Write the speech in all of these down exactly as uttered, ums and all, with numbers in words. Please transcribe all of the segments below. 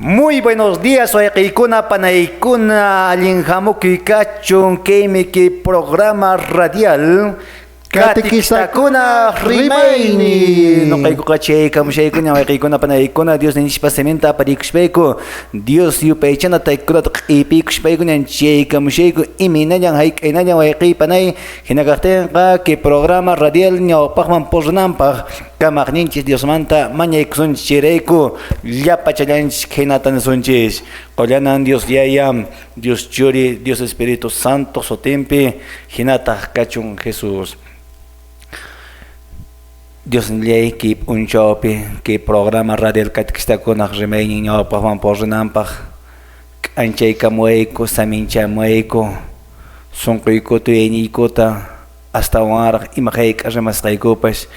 Muy buenos días, wayqikuna, panaykuna, allin jamucuy cachun. Quemi que programa radial Catequistakuna Rimayni. Noqaykuqa chaycamushaycuña, wayqikuna, panaykuna, Diosninchikpa seminta aparicushpaycu, Dios yupaychana taquicunata q'ipiycushpaycuña chaycamushaycu. Imaynallan, jayk'aynallan, wayqi, panay, jina caqtenqa que programa radial ñawpaqman purinanpaq. Kamaqninchis Diosmanta mañaycusunchis, chayraycu llapachallanchis jinata nisunchis: Qollanan Dios Yaya, Dios Churi, Dios Espíritu Santo sutinpi, jinataq cachun Jesús. Diosnilláy, que p'unchawpi que programa radial Catequistakuna Rimaynin ñawpaqman purinanpaq k'anchaycamuwaycu, saminchamuwaycu, sunquycuta, yuyayniycuta, astawanraq ima jayk'a rimasqaycupash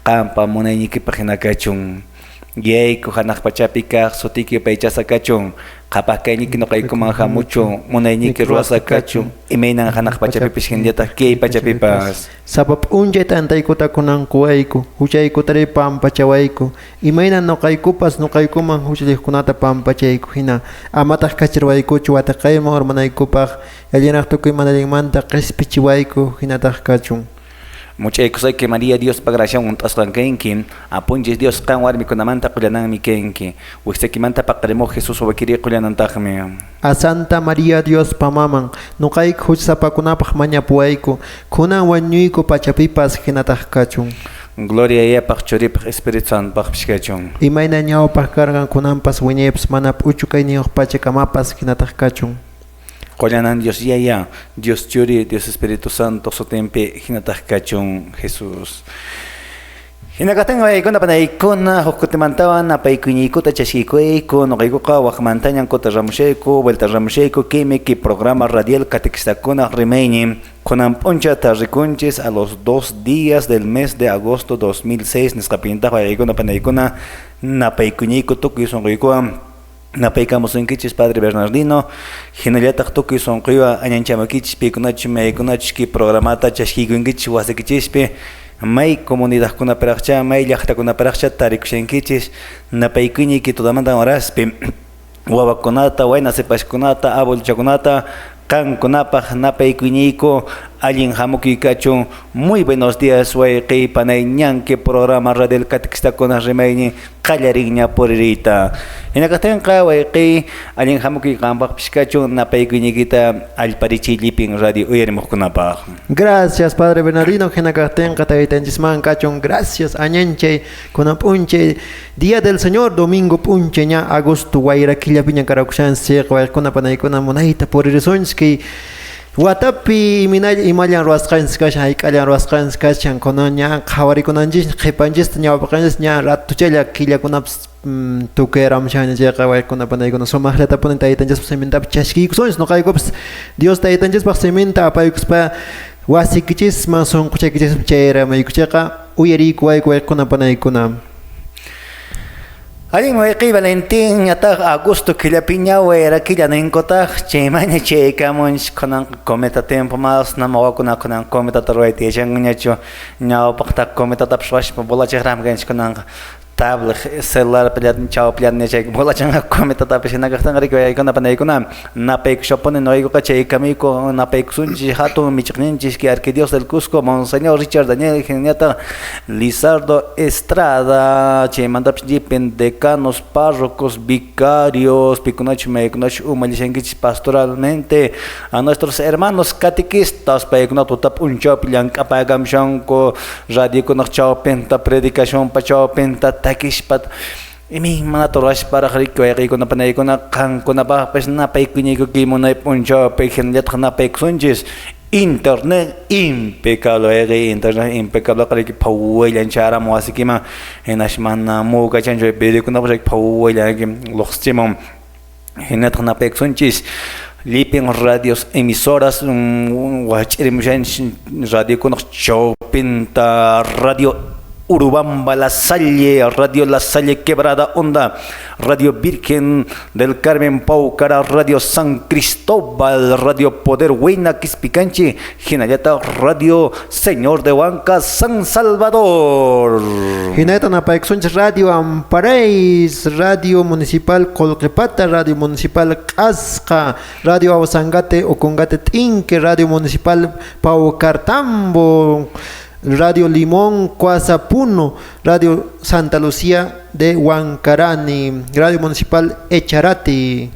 qampa munayniquipaq jina cachun. Yaycu, janaq pachapi caq, sutiqui yupaychasqa cachun. Qapaq cayniqui noqaycuman jamuchun, munayniqui ruwasqa cachun, imaynan janaq pachapipash jinallataq kay pachapipas. Sapa p'unchay t'antaycuta kunan quwaycu, juchaycutari pampachawaycu. Imaynan noqaycupas noqaycuman juchalliqcunata pampachaycu jina, amataq cacharuwaycuchu watiqayman urmanaykupaq, y allinraq tucuy mana allinmanta qespichiwaycu jinataq cachun. Much'aycusqequi María, Diospa gracian unt'asqan canqui. Apunchis Dios qam warmicunamanta qollananmi canqui. Wictsequimanta paqarimuq Jesús waquirï qollanantaqmi. A Santa María, Diospa maman, noqayqui juchasapacunapaq mañapuwaycu, kunan wañuycü pachapipas jinataq cachun. Gloria Yayapaq, Churipaq, Espíritu Santupaqpis cachun. Imayna ñawpaq carqan, kunanpas wiñaypis mana p'uchu cayniyuq pachacamapas jinataq cachun. Qollanan Dios Yaya, Dios Churi, Dios Espíritu Santo sutinpi jinataq cachun, Jesús. Jina caqtenqa, wayqikuna, panaykuna, juc cutimantawan napaycuynïcuta chasquicuyaycu. Noqaycuqa wajmantañan cuti ramushaycu, vuelta ramushaycu, quemi que programa radial Catequistakuna Rimaynin. Kunan p'unchata ricunchis a los dos días del mes de agosto dos mil seis nisqapintaq, wayqikuna, panaykuna, napaycuynïcu tucuy sunquycuwan napaycamusunquichis Padre Bernardino, jinallataq tucuy sunquywan añanchamuquichis, picunachu maycunachu que programata chasquicunquichis wasiquichispi, may comunidadcunapiraqchá, may llaqtacunapiraqchá taricushanquichis. Napaycuynïqui todamantan horaspi wawacunata, wayna sipashcunata, abuelchacunata, qamcunapaq napaycuynïcu allin jamucuy cachun. Muy buenos días, wayqi panay, ñan que programa radial Catequistakuna Rimaynin qallarinña puririta. Jina caqtenqa, wayqi, allin jamucuy qampaqpis cachun, napaycuyniquita allparichiy llipin radio uyarimuqcunapaq. Gracias, Padre Bernardino. Jina caqtenqa, Taytanchisman cachun gracias, añanchay. Kunan p'unchay, Día del Señor, domingo p'unchay, ña agosto wayra quillapiña caracushqanchis, chayqa, wayqikuna, panaykuna, munayta puririsunchis kay watapi iminall-, imallan ruwasqanchis kashan, jayk'allan ruwasqanchis kashan, kunan ña qhawaricunanchis, qhipanchista ñawpaqanchis ña ratuchalla quillacunapas, mm, tucuyaramushanña chayqa, wayqikuna, panaykuna, sumaqllatapuni Taytanchispa simintapi chasquiycusunchis. Noqaycupis Dios Taytanchispaq siminta apaycuspa wasiquichisman, sonqochayquichisman chayaramuycu chayqa, uyariycuwaycu, wayqikuna, panaykuna. Allinmi, wayqi Valentin, ñataq agosto quillapiña wayra quilla nincutaq, chaymanña chaycamunchis. Kunanqa cometa tiempo, mas nama wawacuna kunan cometata ruwayta yachancuñachu. Ñawpaqtaq cometatapas rurashpa bolacheqraqmi canchis kunanqa. Tablet, celularpilla, chawpilla, chay bolachanqa cometatapas. Jina caqtenqa, ricuyaycuna, panaykuna, napaycushapuni, noqaycuqa chaycamuycu, napaycusunchis jatun micheqninchis que Arquidios del Cusco, Monseñor Richard Daniel, jinañataq Lizardo Estrada, chaymantapis llipin decanos, párrocos, vicarios, picunachu maycunachu umallashanquichis pastoralmente, a nuestros hermanos catequistas, paycuna tuta p'unchawpi llanc'apäcamushancu, radiocunaq chawpinta, predicacionpa chawpinta taquishpa, imaymanata rurashparaq, ricuyaycuna, panaykuna, qamcunapaqpis napaycuyniycuqui munay p'unchawpi, jinallataq napaycusunchis. Internet impecable, wayqi, internet impecable, qariki phawallan chäramun wasiquiman, jinash mana mugachanchu, videocunapash phawallan lluqsichimun. Jinataq napaycusunchis, llipin radios emisoras, mm, wach'irimushanchis radiocunaq chawpinta, radio Urubamba La Salle, Radio La Salle Quebrada Honda, Radio Virgen del Carmen Paucara, Radio San Cristóbal, Radio Poder Huayna Quispicanchi, jinallataq Radio Señor de Huanca San Salvador. Jinallataq napaycusunchis Radio Amparais, Radio Municipal Colquepata, Radio Municipal Q'asqa, Radio Ausangate, Ucungate T'inque, Radio Municipal Paucartambo, Radio Limón, Cuasa Puno, Radio Santa Lucía de Huancarani, Radio Municipal Echarati.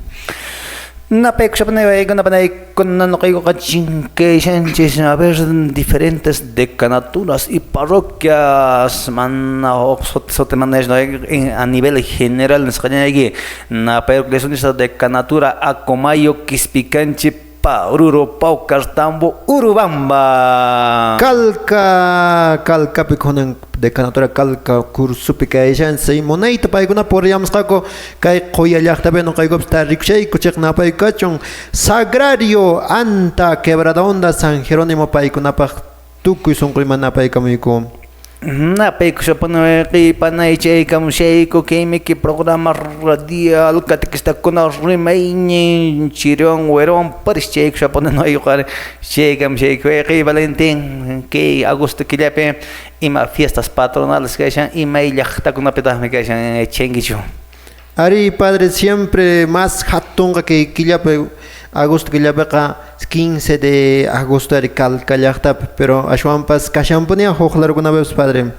Napaykushapanay, waykunapanaykuna, noqaykuqa chinkayashanchis, a ver, diferentes decanaturas y parroquias, mana huk sut-, suti mana, en, a nivel general nisqallanayki, napaykushun decanatura Acomayo, Quispicanchi, Paruro, Paucartambo, Urubamba. Calca, Calcapi kunan decanatura Calca cursopi cayashanchis, y munayta paykuna puriyamusqaku kay Qoya llaqtapi, noqaycupis taricushayku, cheqna napaycachun. Sagrario, Anta, Quebrada Honda, San Jerónimo, paycunapaq tukuy sunquyman napaycamuyku. Napaykushapanay, wayqipanay, chaykamushayku kay miki programa radial catequistakuna rimaynin chiriwan wirawan paris chaykushapanay, noqaykuqa chaykamushayku, wayqi Valentín, kay agosto killapi ima fiestas patronales kashan, ima llaqtakunapitaqmi kashan, yachankichu? Ari, padre, siempre más jatunqa kay killapi, agosto killapiqa quince de agosto ari Calca llaqtapi, pero ashwanpas kashanpuniyaq juclarcunapis, padre.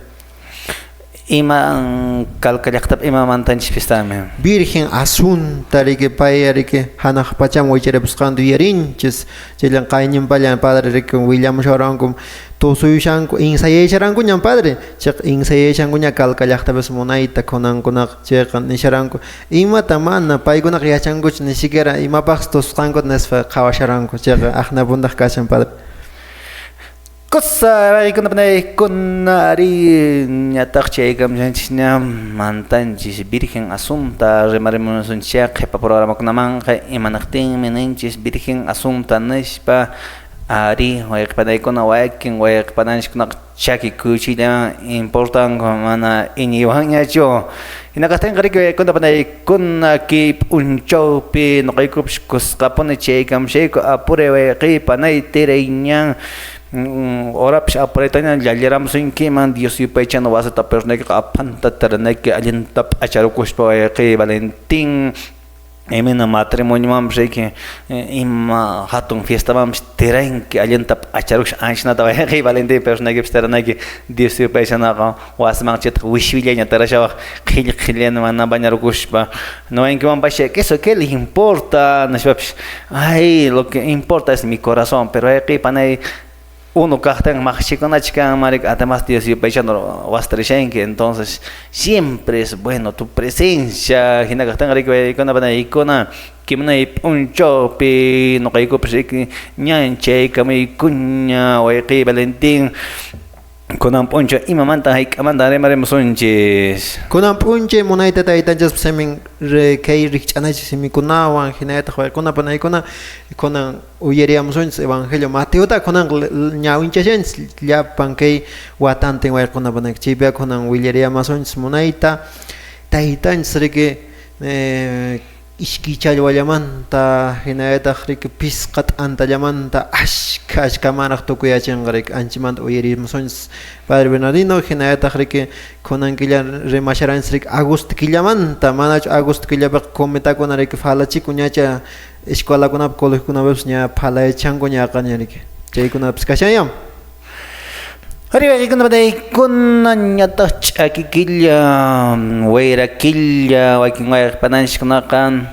Ima, mm, Calca llaqtapi ima mantanchis fiestami? Virgen Asunta riki, pay riki, janaq pacham wicharipusqanta yuyarinchis. Chaylla qayninpallan padre riki willamusharankum, tusuyushanku, ensayayasharankuñam padre. Cheqa ensayayashankuña Calca llaqtapis munayta kunankunaqa. Cheqa nisharanku, imata mana paykunaqa yachankuchu ni siquiera imapaqsi tususqankuta, nispa qhawasharanku. Cheqa ajna puntaq kashan padre. Kusa wayqikunapanaykuna, ari, ñataq chaykamushanchis, ña mantanchis Virgen Asunta rimarimusunchis qepa programakunamanqa, imanaqtinmi ninchis Virgen Asunta nispa. Ari, wayqipanaykuna, wakin wayqipananchikkunaqa chaki kuchillaman importanku, mana iñiywanñachu. Jina kaqtinqa riki wayqikunapanaykuna, kay p'unchawpi noqaycupis kusqapuni chaykamushayku, apure wayqipanay, tirayñan, mm, horapis apuretaña llalliramusunkiman, Dios yupaychana wasita perdonayki, aphanta taranayki, allinta p'acharucushpa wayqi Valentín. Imana matrimoniomanpis riki, eh, ima jatun fiestamanpis tiranki, allinta p'acharucush, anshinata wayqi Valentín, perdonayquipis taranayki, Dios yupaychanaqa wasiman chaytaqa wishwillaña tarashawaq, qhilli qhillillaña mana bañarucushpa, noqayquiwanpis, ¿qué eso qué le importa? Nishpapis, ay, lo que importa es mi corazón, pero wayqipanay, uno kaqtin maqchikunachi kanman riki, además Dios yupaychana wasitarishayki, entonces siempre es bueno tu presencia. Jina kaqtinqa riki wayqikunapanaykuna, kimanay p'unchawpi noqaycupis riki ñan chaykamuykuña, wayqi Valentín. Kunan p'unchaw imamanta, jayk'amanta rimarimusunchis? Kunan p'unchaw munayta Taytanchis simin re-, kay rikch'anachik simikunawan, jinallataq wayqikunapanaykuna, kunan uyariyamusunchis Evangelio Mateota, kunan l-, l-, ñawinchashanchis llapan kay watantin wayqikunapanaykuna. Chaypiqa kunan willariyamasunchis munayta Taytanchis riki, eh, ishkay challwallamanta, jinallataq riki pisqa t'antallamanta, ashkha, ashkha manaq tukuyächinqa riki, anchimanta uyarimusunchis Padre Bernardino, jinallataq riki kunan killa rimasharanchis riki agosto killamanta, manachu agosto killapiqa cometakuna riki falachikuñacha, escuelakunapi, colegiokunapipas ña falayachanku ñaqa, ña riki. Chaykunapis kashanyam. Ari, wayqikunapanaykuna, ñataq ch'aki killa, wayra killa, wakin wayqipananchikkunaqa,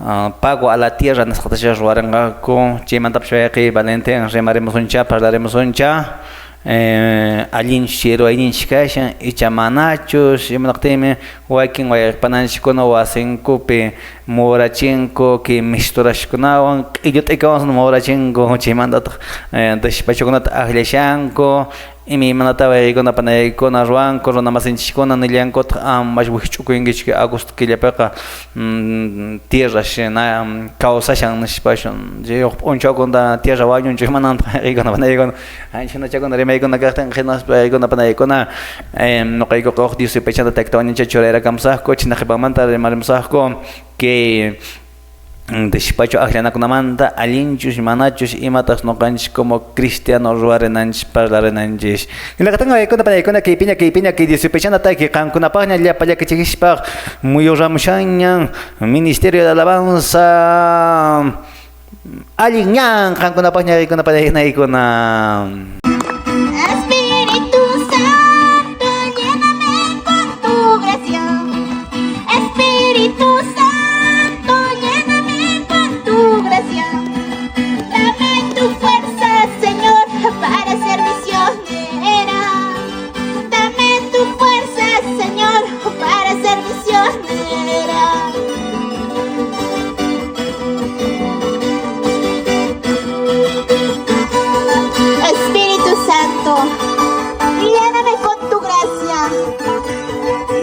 ah, pago a la tierra nisqatacha ruwaranqaku. Chaymantapis wayqi Valentín rimarimusuncha, parlarimusuncha, eh, allinchu chay ruwayninchik kashan, icha manachus, imanaqtinmi wakin wayqipananchikkuna wasinkupi murachinku, kay misturashkunawan, q'illu t'ikawan murachinku, chaymantataq, eh, despachokunata akllashanku, Ima, imanata wayqikuna panaykuna ruwanku, runa masinchiskuna nillankutaq: "Ama wihch'ukunkichu, que agosto killapiqa, mm, tierra shina, mm, cawsashan", nishpa. Shon, tse p'unchawkunata tierra wañunchu, imanantaq wayqikuna panaykuna. Anchina chakuna rimaykuna kaqtin, hinaspa wayqikuna panaykuna, em, noqaykuqa huk diosipachanta tayta wañucha churayrakamsaqku, china qhipanmanta rimarimusaqku, que, mm, despacho akllanacunamanta allinchush manachush, imataq noqanchis como cristiano ruwarinanchis, parlarinanchis. Hinakatanga wayqikuna panaykuna, kaypiña, kaypiña, kay diosipachanataki qamkunapaqña llapa llakichishispaq muyuramushanña Ministerio de Alabanza. Allinña qamkunapaqña, wayqikuna panaykuna. Espíritu Santo, lléname con tu gracia. Espíritu Santo, lléname con tu gracia. Dame tu fuerza, Señor, para ser misionera. Dame tu fuerza, Señor, para ser misionera. Espíritu Santo, lléname con tu gracia.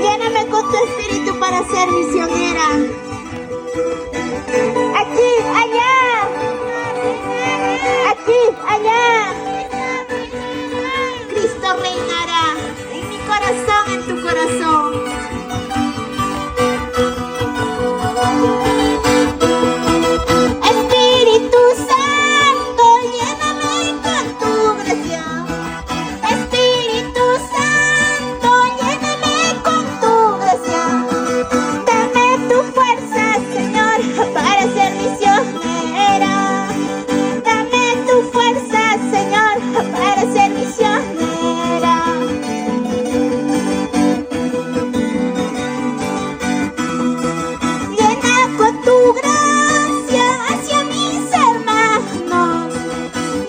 Lléname con tu espíritu para ser misionera. Aquí, allá. Aquí, allá. Cristo reinará en mi corazón, en tu corazón. Espíritu Santo, lléname con tu gracia. Espíritu Santo, lléname con tu gracia. Dame tu fuerza, Señor, para ser misionera. Dame tu fuerza, Señor, para ser misionera. Llena con tu gracia hacia mis hermanos.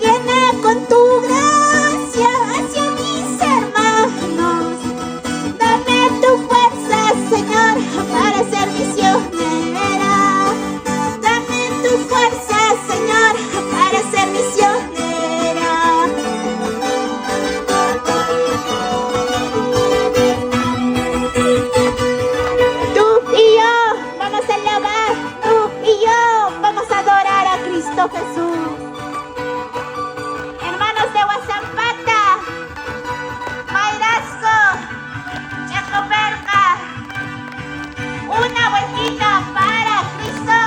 Llena con tu gracia hacia mis hermanos. Dame tu fuerza, Señor, para ser misionera. Dame tu fuerza, Señor, para ser misionera. Tú y yo vamos a alabar, tú y yo vamos a adorar a Cristo Jesús. Hermanos de Huasampata, Mairasco, Chacoperca, una vueltita para Cristo,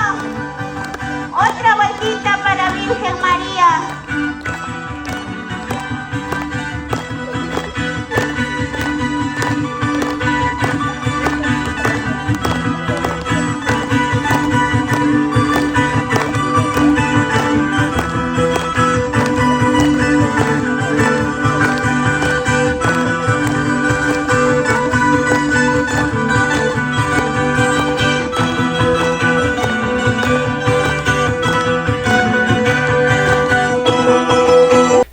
otra vueltita para Virgen María.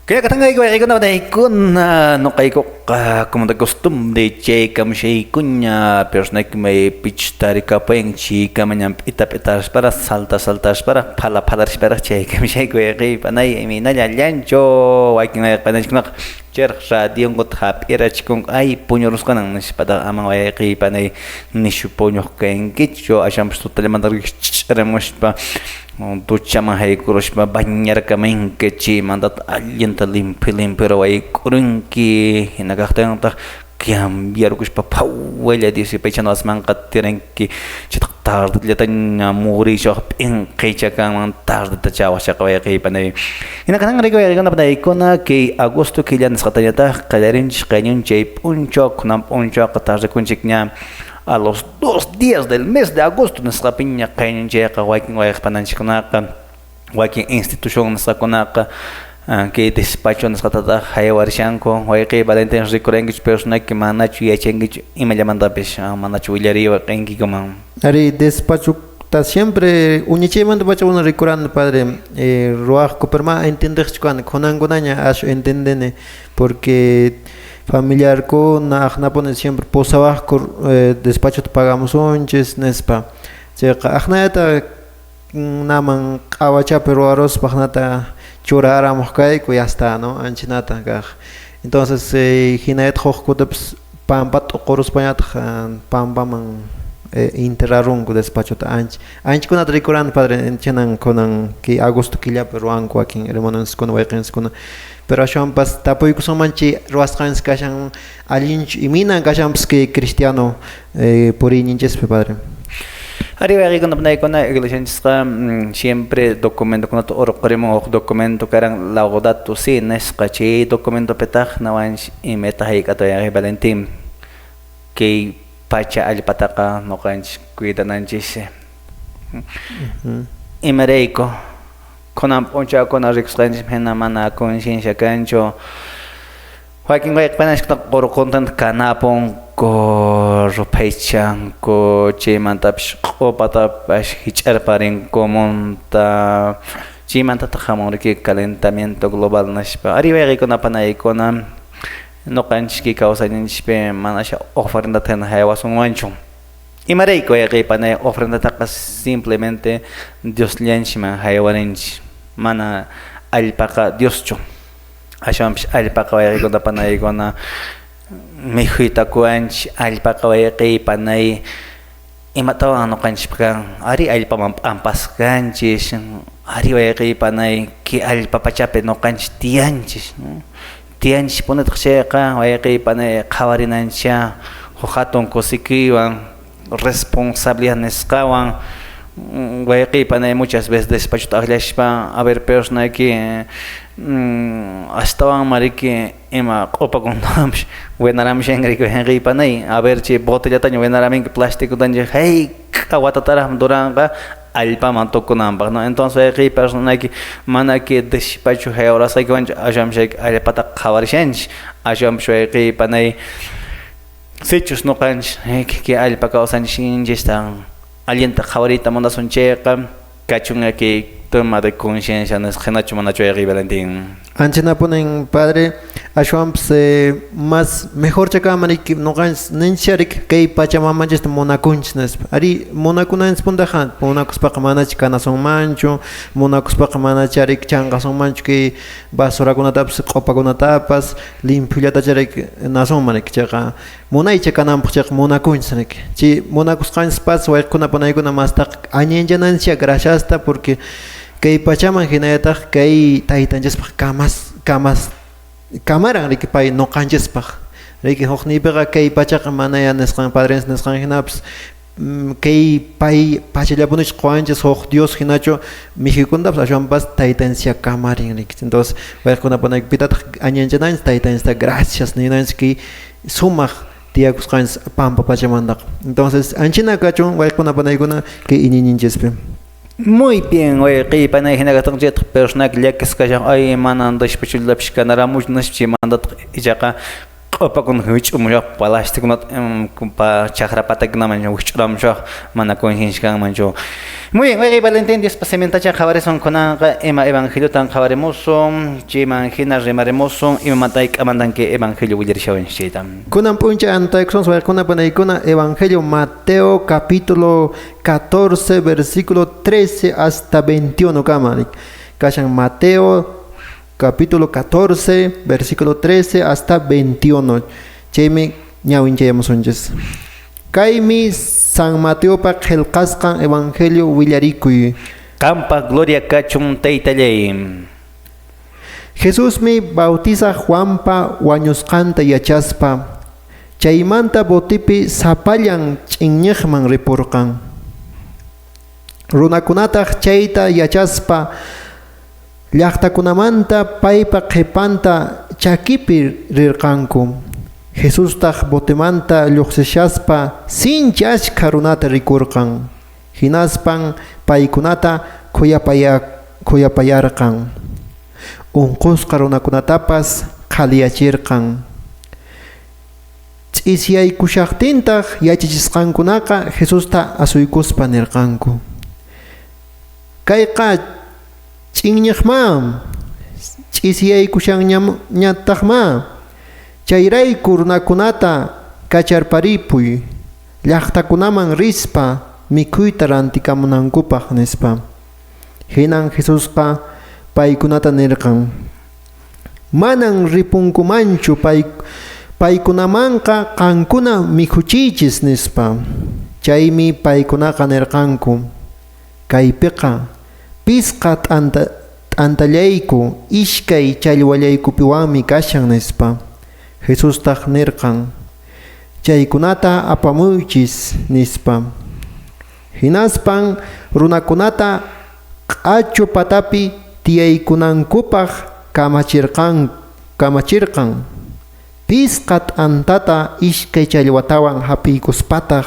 Kayakatangayku wayqikuna, panaykuna, noqaykuqa como de costumbre chaykamushaykuña, personaki maypichus tarikapuyan, chaykamuña p'ita p'itarishpara, salta saltarishpara, phala phalarishpara chaykamushayku wayqipanay, imaynalla allanchu. Wakin wayqipanaykunaqa cheraq radionkuta hap'irachikunku, ay, puñurusqanan nishpataqa, ama wayqipanay nishu puñuq kankichu, ashanpis tutallamantaraq ch'aramushpa, duchaman haykurushpa bañarkamanki, chaymantata allinta limpi limpi ruwaykurunki. Hina kaqtintaq cambiarukushpa phawalla Diospa ichana wasimanqa tiranki. Chaytaq tardellataña murishaq, p'inqecha kanman, tardeta chawashaq wayqipanay. Hina kananrayku wayqikunapanaykuna, kay agosto killa nisqatañataq qallarinchik qayñunchik p'unchaw, kunan p'unchawqa tardekunchikña a los dos días del mes de agosto nisqapiña qayñunchikqa wakin wayqipananchikkunaqa, wakin institución nisqakunaqa, ah, kay despacho nisqatataq haywarishanku. Wayqi Valentin, rikurankichu personaki manachu yachankichu imallamantapis, ah, manachu willariyawaqankikuman? Ari, despachota siempre uñichaymantapacha una rikurani, padre, eh, ruwaqku, pero ma entendeqchu kani, kunankunaña ashu entendeni, porque familiarkuna aqnapuni siempre pusawaqku, eh, despachota pagamusunchis, nispa. Chayqa aqnayata naman q'awachapi ruwaruspa aqnata churaramuq kayku, ya está, ¿no? Anchinata kaq. Entonces, eh, jinayataq huk kutipis pampata t'uquruspañataq, ah, pampaman, eh, enterrarunku despachota. Anch-, anchicunata ricuran, padre, enchanan kunan que agosto quillapi ruwancu waquin hermanonchiccuna, wayqinchiccuna. Pero ashwanpas tapuycusunman chi ruwasqanchis cashan allinchu, iminan cashanpas que cristiano, eh, puriyninchispi, padre. Ari, wayqicuna, panaykuna, iglesianchisqa, mm, siempre documentocunata orqorimun. Huk documento caran Laudato Si nisqa. Chay documentopitaq nawanchis imeta jayk'ata, wayqi Valentin, kay pacha allpataqa noqanchis cuidananchis. Ujú. Imarayku? Kunan p'unchawcuna ricushqanchis jina mana conciencia canchu. Wakin wayqi panashkuna qurquntan kanapunku, rupaychanku, chaymantapash q'upatapash jich'arparin comunta. Chaymantataq jamun riki calentamiento global nishpa. Ari, wayqicuna, panaykuna, noqanchis que cawsayninchispi manasha ofrendata jina jaywasunmanchu. Imarayku wayqi panay ofrendataqa simplemente Diosllanchiman jaywarinchi, mana allpaqa Dioschu. Ashwanpis allpaqa, wayqicuna, panaykuna, mijuyta cuanchi. Allpaqa, wayqi panay, imatawan noqanchispaq can? Ari, allpaman p'ampasqa canchis. Ari, wayqi panay, que allpa pachapi noqanchis tiyanchis, ¿no? Tiyanchis punitaq chayqa, wayqi panay, qhawarinanchis juj jatun cushicuywan, responsabilidad nisqawan. Mm, wayqi panay, muchas veces despachota ajllashpa, a ver, personaki, mm, astawan mariki ima q'upacunatawanpis winaramushanqui, wayqi panay. A ver, chay botellataña winaramunqui, plasticotaña, jayk'a watataraq duranqa allpaman tucunanpaq, ¿no? Entonces, wayqi personaki, manaki despacho jaywarasqaykiwanchu, ashwanpis allpata qhawarishanchis. Ashwanpis, wayqi panay, sichus noqanchis, eh, que, que allpa cawsanchis, allinta qhawarita munasun chayqa, cachun que toma de conciencia nisqa, jinachu manachu, wayqi Valentin? Anchanapunin, padre, ashwanpis, eh, mas mejorchacämariki, noqanchis ninchis riki, kay pacha mamanchista munacunchis, nispa. Ari, munacunanchis puntaqa, munacuspaqa manachi canasunmanchu, munacuspaqa manachi ari chanqasunmanchu kay basuracunatapis, q'upacunatapas, limpiullatachi ari nasunman riki, chayqa munaycha cananpaq chayqa munacunchis riki. Chi munacusqanchis pas, wayqicuna panaykuna, mastaq añanchananchis graciasta, porque kay pachaman jinallataq kay Taytanchispaq camas, camas, camaran riki pay noqanchispaq. Riki, jucnïpiqa kay pachaqa manaya nisqan, padrens nisqan jinapis, mm, kay pay pachallapunichi qowanchis juc Dios jinachu mijuycunatapis, ashwanpas Taytanchis camarin riki. Entonces, wayqicuna panaykuna, pitataq añanchananchis? Taytanchista gracias ninanchis kay sumaq tiyacusqanchis pampa pachamantaqa. Entonces, anchina cachun wayqicuna panaykuna kay iñiyninchispi. Muy bien, wayqi panay, jina caqtanqechetaq personaqa llaquisqa cashaq, ay, manan despachullatapis canaramushun, nispa, chaymantataq ichaqa q'upacuna wich'umushaq, plasticunata, em, pa-, chaqra patacunaman wich'uramushaq, mana conciencia canmanchu. Muy bien, wayqi Valentin, Diospa simintacha qhawarisun, kunanqa ima evangeliotan qhawarimusun, chayman jina rimarimusun, imamata camantan que evangelio willarishawanchis chayta. Kunan p'unchaw anotaycusunchis, wayqicuna panaykuna, Evangelio Mateo capítulo catorce, versículo trece hasta veintiuno cama. Cashan Mateo capítulo catorce, versículo trece hasta veintiuno. Chaymi ñawinchayamusunchis. Kaymi San Mateopa qelqasqan evangelio willaricuy. Qampa gloria cachun, Teytallay. Jesusmi Bautisaq Juanpa wañusqanta yachaspa, chaymanta botipi sapallan ch'inñeqman ripurqan. Runacunataq chayta yachaspa, llaqtacunamanta paypa qepanta chaquipi rirqancu. Jesustaq botimanta lloqsishaspa, sinchi achka runata ricorqan. Jinaspan paycunata cuyapaya-, cuyapayarqan. Unqusqa runacunatapas qaliyachirqan. Ch'isyaycushaqtintaq yachachisqancunaqa Jesusta asuycuspa nerqancu: "Cayqa ch'inñeqmä, ch'isyaycushanñataqmä. Chayraycu runacunata cacharparipuy, llaqtacunaman rispa, mikhuyta ranticamunancupaq", nispa. Jinan Jesusqa paycunata nerqan: Manam ripuncumanchu pay-, paycunamanqa: "Qamcuna mikhuchïchis", nispa. Chaymi paycunaqa nerqancu: "Caypeqa pisqa t'anta-, t'antallaycu, ishcay challwallaycupiwanmi cashan", nispa. Jesustaq nerqan: "Chaycunata apamuychis", nispa. Hinaspan runacunata q'achu patapi tiyaycunancupaq kamachirqan-, kamachirqan. Pisqa t'antata ishcay challwatawan japiycuspataq,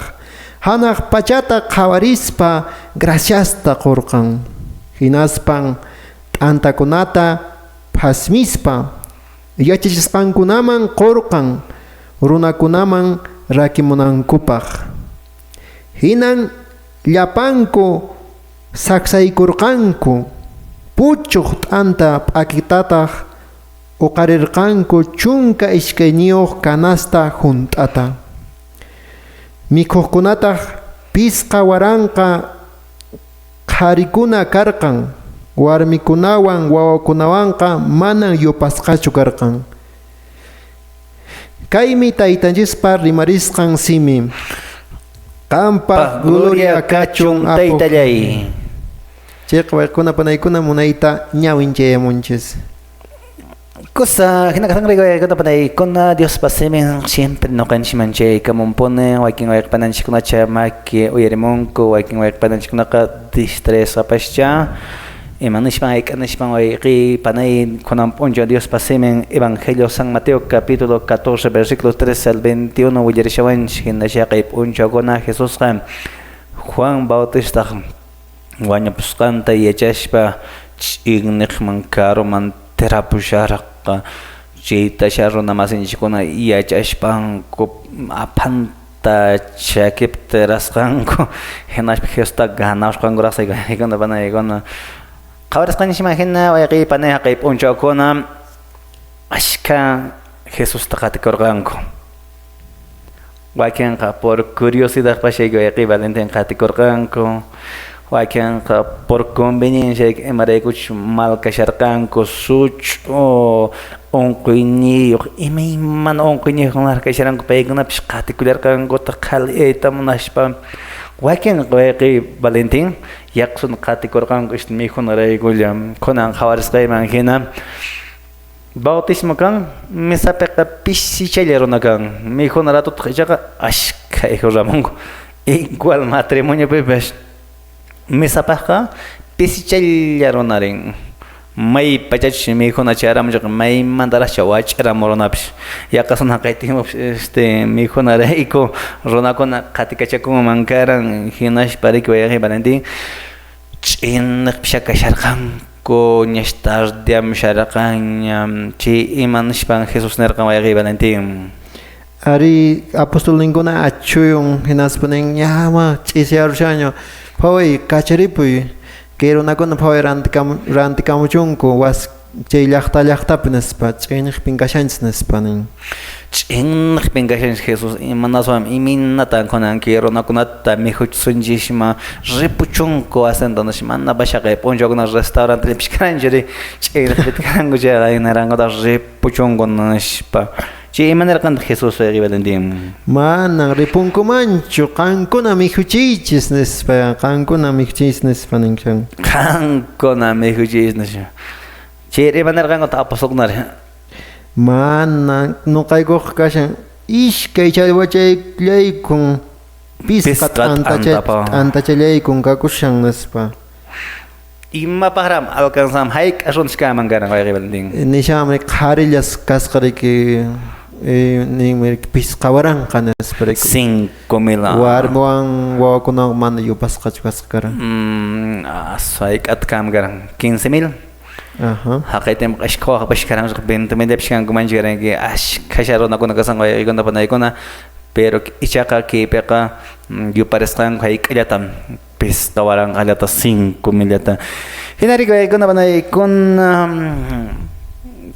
janaq pachata qhawarispa grasiasta qorqan. Jinaspan t'antacunata phasmispa, yachachisqancunaman qorqan, runacunaman raquimunancupaq. Jinan llapancu sacsaycorqancu, puchuq t'anta p'aquitataq oqarerqancu chunca ishcayniyoq canasta junt'ata. Micoqcunataq pisqa waranqa qharicuna carqan, warmicunawan wawacunawanqa manam yupasqachu carqan. Caymi Taytanchispa rimarisqan simi: "Qampaq gloria cachun, Apu." Taytallay. Cheqa wayqicuna panaykuna, munayta ñawinchayamunchis. Kusa jina casanqa, wayqicuna panaykuna, Diospa simin siempre noqanchikman chaycamunpuni. Waquin wayqi pananchikcunacha maqui uyarimuncu, waquin wayqi pananchikcunaqa distraesqapashcha. Ima nishpan, ayca nishpan, wayqi panay, kunan p'unchaw Diospa simin Evangelio San Mateo capítulo catorce, versículo trece al veintiuno willarishawanchik. Jinasha kay p'unchawcuna Jesusqa Juan Bautistaq wañupusqanta yachashpa, ch'inniqman caruman tirapusharqa. Chaytasha runa masinchikkuna yachashpancu, aphanta chakipta tirasqancu, jinaspa Jesusta ganawashqancuraq, wayqicuna panaykuna. Qhawarisqanchikman jina, wayqi panay, jaqi p'unchawcuna ashkha Jesusta qaticorqancu. Waquinqa por curiosidadpashayqui wayqi Valentin qaticorqancu, waquinqa por convenienciayqui imaraycuchus malcasharqancu, such'u, unquyniyoq, imaymana unquyniyoqkunaqa kasharancu, paycunapis qaticullarqancutaq qhaliyayta munashpa. Waquinqa wayqi Valentin yaqsuna qaticorqancu, este, mijunarayculla. Kunan qhawarisqayman jina, bautismo can, mesapeqa pisichalla runa can, mijuna ratutaq ichaqa ashkha hijo ramuncu. Igual matrimoniopipash mesapaqqa pisichalla runarin. May pachachus mijuna chäramunchikqa, maymandaraqcha wach'ramun runapis. Yaqasuna qaytimupis, este, mijunaraycu runacuna qaticachacunman caran, jinashpa ricuy wayqi Valentin. Ch'inniqpis kasharqancu, ñash tardeam sharqanña. Chi ima nishpan Jesus nerqan wayqi Valentin? Ari, apostolnincuna achuyun, jinaspa nin: "Ñä, mä ch'isiyarushaña, phaway, cacharipuy, que runacuna phaway ranticamu-, ranticamuchuncu was-, chay llaqta llaqtapi", nispa, "ch'inniqpin cashanchis", nispa nin. Ch'inniqpin cashanchis Jesus, imanaswan, iminatan kunan que runacunata mijuchishunchishma, ripuchuncu asenta nish, mana pashaqa p'unchawcuna restaurantellapis caranchuri, ch'inniqpita carancu chayqa, imanarancutaq ripuchuncu nishpa. Chi, imanirqantaq Jesus wayqi Valentin? "Manam ripuncumanchu, qamcuna mijuchiychis", nispa, "qamcuna mijuchiychis", nispa ninqan. "Qamcuna mijuchiychis", nispa. Chi, imanirqancutaq apostolcunari? "Mana, noqaycoq cashan ishcay challwachallaycun, pisqa t'antacha-, t'antachallaykun cacushan", nispa. Imapaqram alcanzam, jayc'a runachkäman caran wayqi Valentin? Nishanmi, qarillas casqariqui, eh, ninmi, pisqa waranqa, nisparaqui. Cinco mil, ah. Warmiwan wawacunawan mana yupasqachu casqa caran. Mm, asu, jayc'atcäman caran? Quince mil. Ajá. Jaqi tiempo ashkha waqpash caran, veinte mil pishcancumanchi caranqui, ashkhasha runacuna casanqa wayqicuna panaykuna, pero ichaqa quepeqa, mm, yuparisqancu jayc'allatam, pisqa waranqallata cinco millata. Jinaricu wayqicuna panaykuna, mm,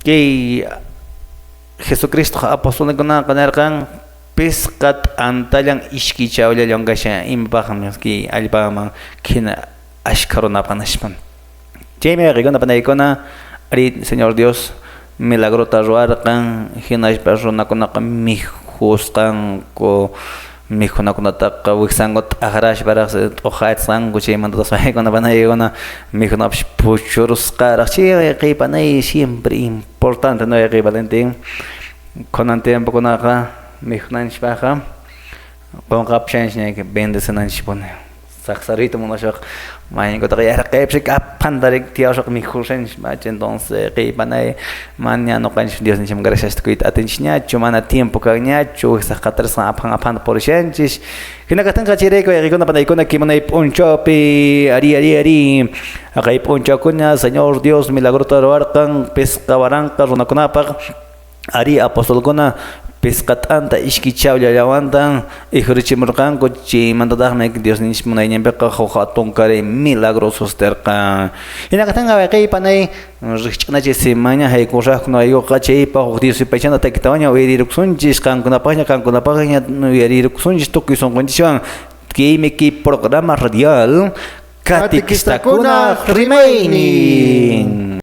que Jesucristoqa apostolnincunaqa nerqan, pisqa t'antallan ishkay chawllallan casha, imapaqmi que allpaman jina ashkha runapaq nishpa. Chaymi wayqicuna panaykuna, ari, Señor Dios, milagrota ruwarqan, hinashpa runakunaqa mikhusqanku, mikhunacunataqa wiksanku t'aqrashparaq t'oqatsqanku, chaymantataq paykunapa naykuna mikhunapis puchurusqaraq. Chay wayqipanay siempre importante, ¿no, wayqi Valentín? Kunan tiempokunaqa mikhunanchikpaqqa qonqapushanchik, bendecisinanchikpuni. Saqsaruyta munashaq, mayincutaqa yarqepshik apantarik tiyawashaq mikhushanchikpacha. Entonces, wayqipanay, mana noqanchik Diosninchikman graciasta cuyta atinchikñachu, mana tiempo kanñachu, wiksa qatarisqan apan apanta purishanchik. Jina kaqtinqa, chayrayku wayqikuna panaykuna, kimunay p'unchawpi, ari, ari, ari, haqay p'unchawkuna Señor Dios milagrota ruwarqan, pesca waranqa runakunapaq. Ari, apostolkuna pesca t'anta ishkay chawllallawantan ejurichimurqanku. Chaymantataqmi Diosninchik munayninpiqa huk hatun kari milagro sucederqan. Jina kaqtinqa, wayqipanay, rikch'anachik si maña jaykushaqkuna wayqoqa chaypa huk Dios yupaychanta taquitawanña uyarirucsunchis, qankunapaqña, qankunapaqña uyarirucsunchis tucuy sonqonchishwan. Kaymi kay programa radial Catequistacuna Rimaynin.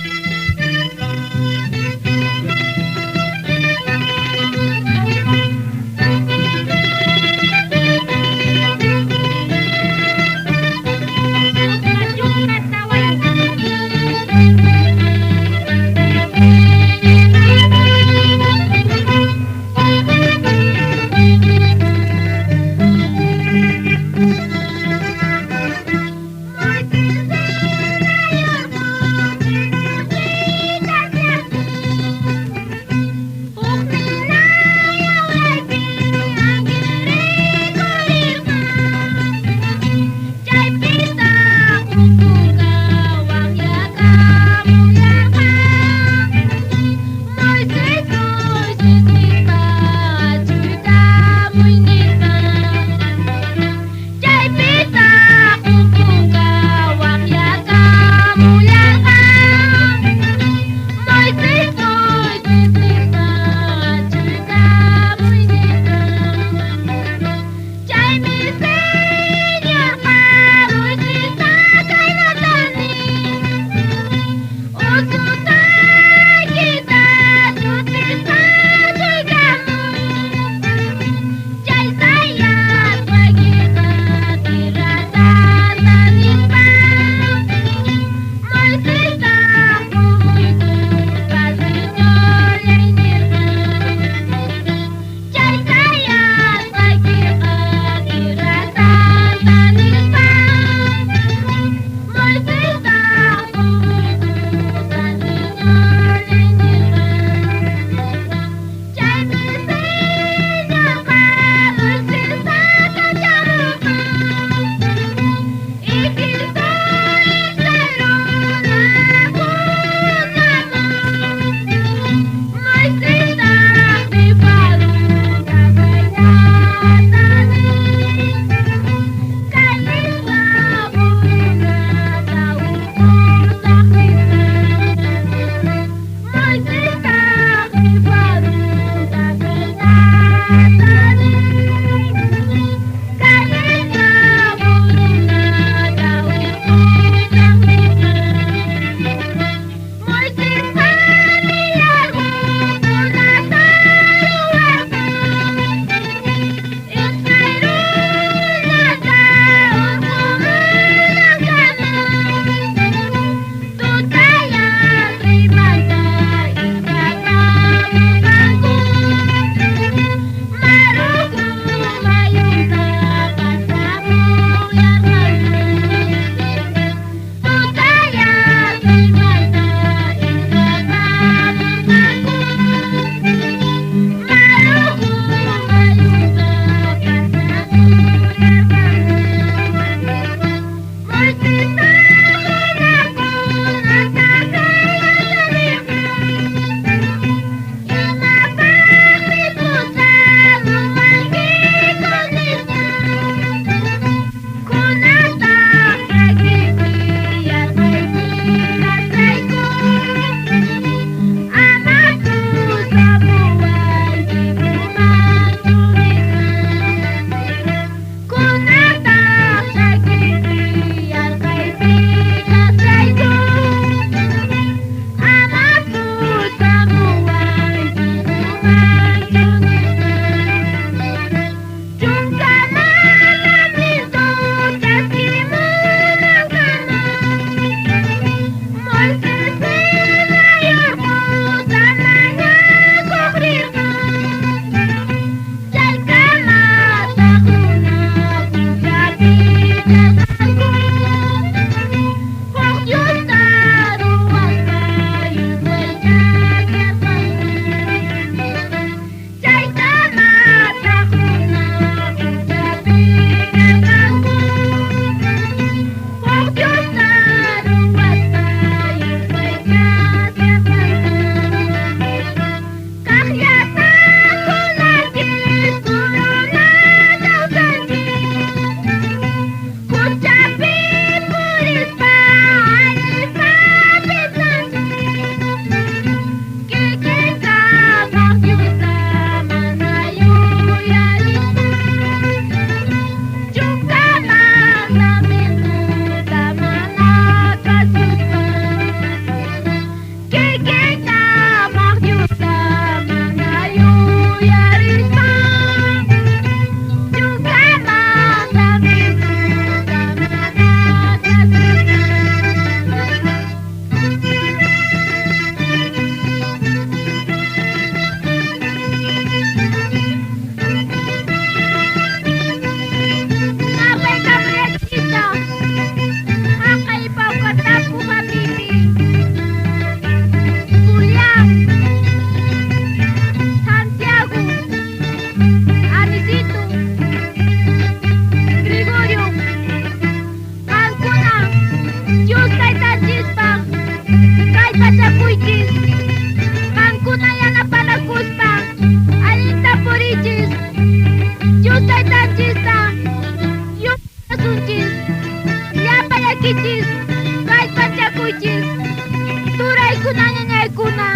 Chaypita ukunqa waqyakamullarqa, Moisés Moisesninpa chuita Moisespa. Chaymi Señorpa ruysita kayno Kallpachakuychis, turaykuna, ñañaykuna.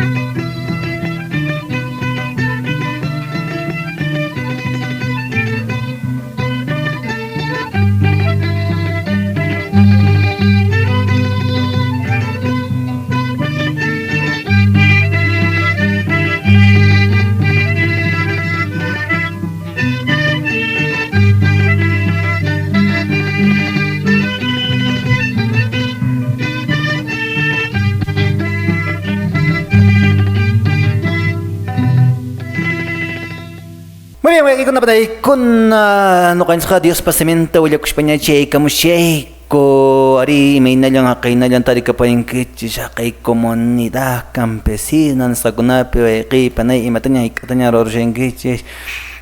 Muy bien, wayqikuna, panaykuna, noqanchikqa Diospa siminta willacushpaña chaycamushaycu. Ari, imaynallan, jaqaynallan taricapurinquichis, jaqay comunidad campesina nisqacunapi, wayqi, panay, imataña, jayk'ataña rurashanquichis.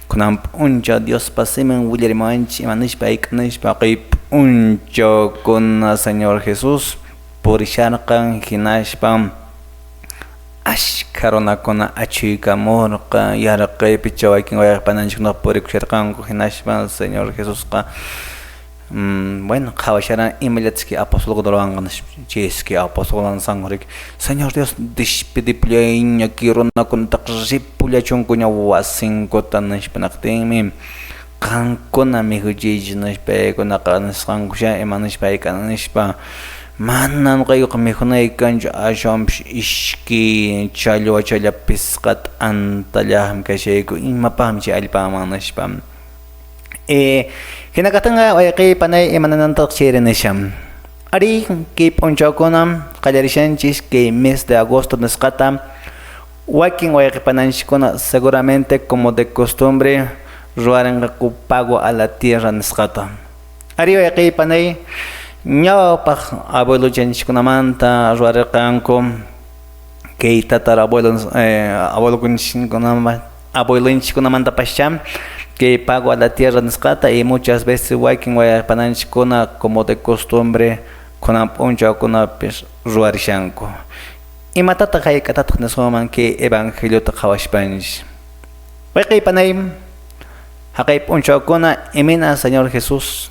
Kunan p'unchaw Diospa simin willarimuwanchis, imanishpa, jayk'anishpa, jaqay p'unchawcuna Señor Jesús purisharqan, jinashpam ashkha runacuna achuycamorqa, yarqepichaw waquin wayqi pananchiccunaqa puricusharqancu, jinashpa Señor Jesusqa, mm, bueno, qhawasharan imallatski apostolcuna ruranqan, chesqui apostolcuna sanquriqui, Señor Dios, despidipullayña, que runacunataqa ripullachuncuña wasincuta, nishpa naqtinmi, qamcuna micuchiychis, nishpa, paycunaqa nisqancusha, imanishpa, jayk'anishpa, mana noqayquqa micunayqui canchu, ashwanpis ishqui challwa challapis qat'antallaqmi cashaycu, imapaqmi chay allpaman, nishpa. Eh, jina caqtanqa, wayqi panay, imananantaq chayri nisha. Ari, que p'unchawcunam qallarishanchis que mes de agosto nisqata. Waquin wayqi pananchiccuna seguramente como de costumbre ruwarenqacu pago a la tierra nisqata. Ari, wayqi panay, ñawpaq abuelochanchiccunamanta ruwarerqancu, que tatarabuelon-, eh, abuelocunchiccunama-, abuelonchiccunamantapascha que pago a la tierra nisqata, y muchas veces waquin wayqi pananchiccuna como de costumbre kunan p'unchawcunapis ruwarishancu. ¿Imatataq, jayk'atataq nisqaman que evangeliota qhawashpanchi? Wayqi panay, jaqay p'unchawcuna imina Señor Jesús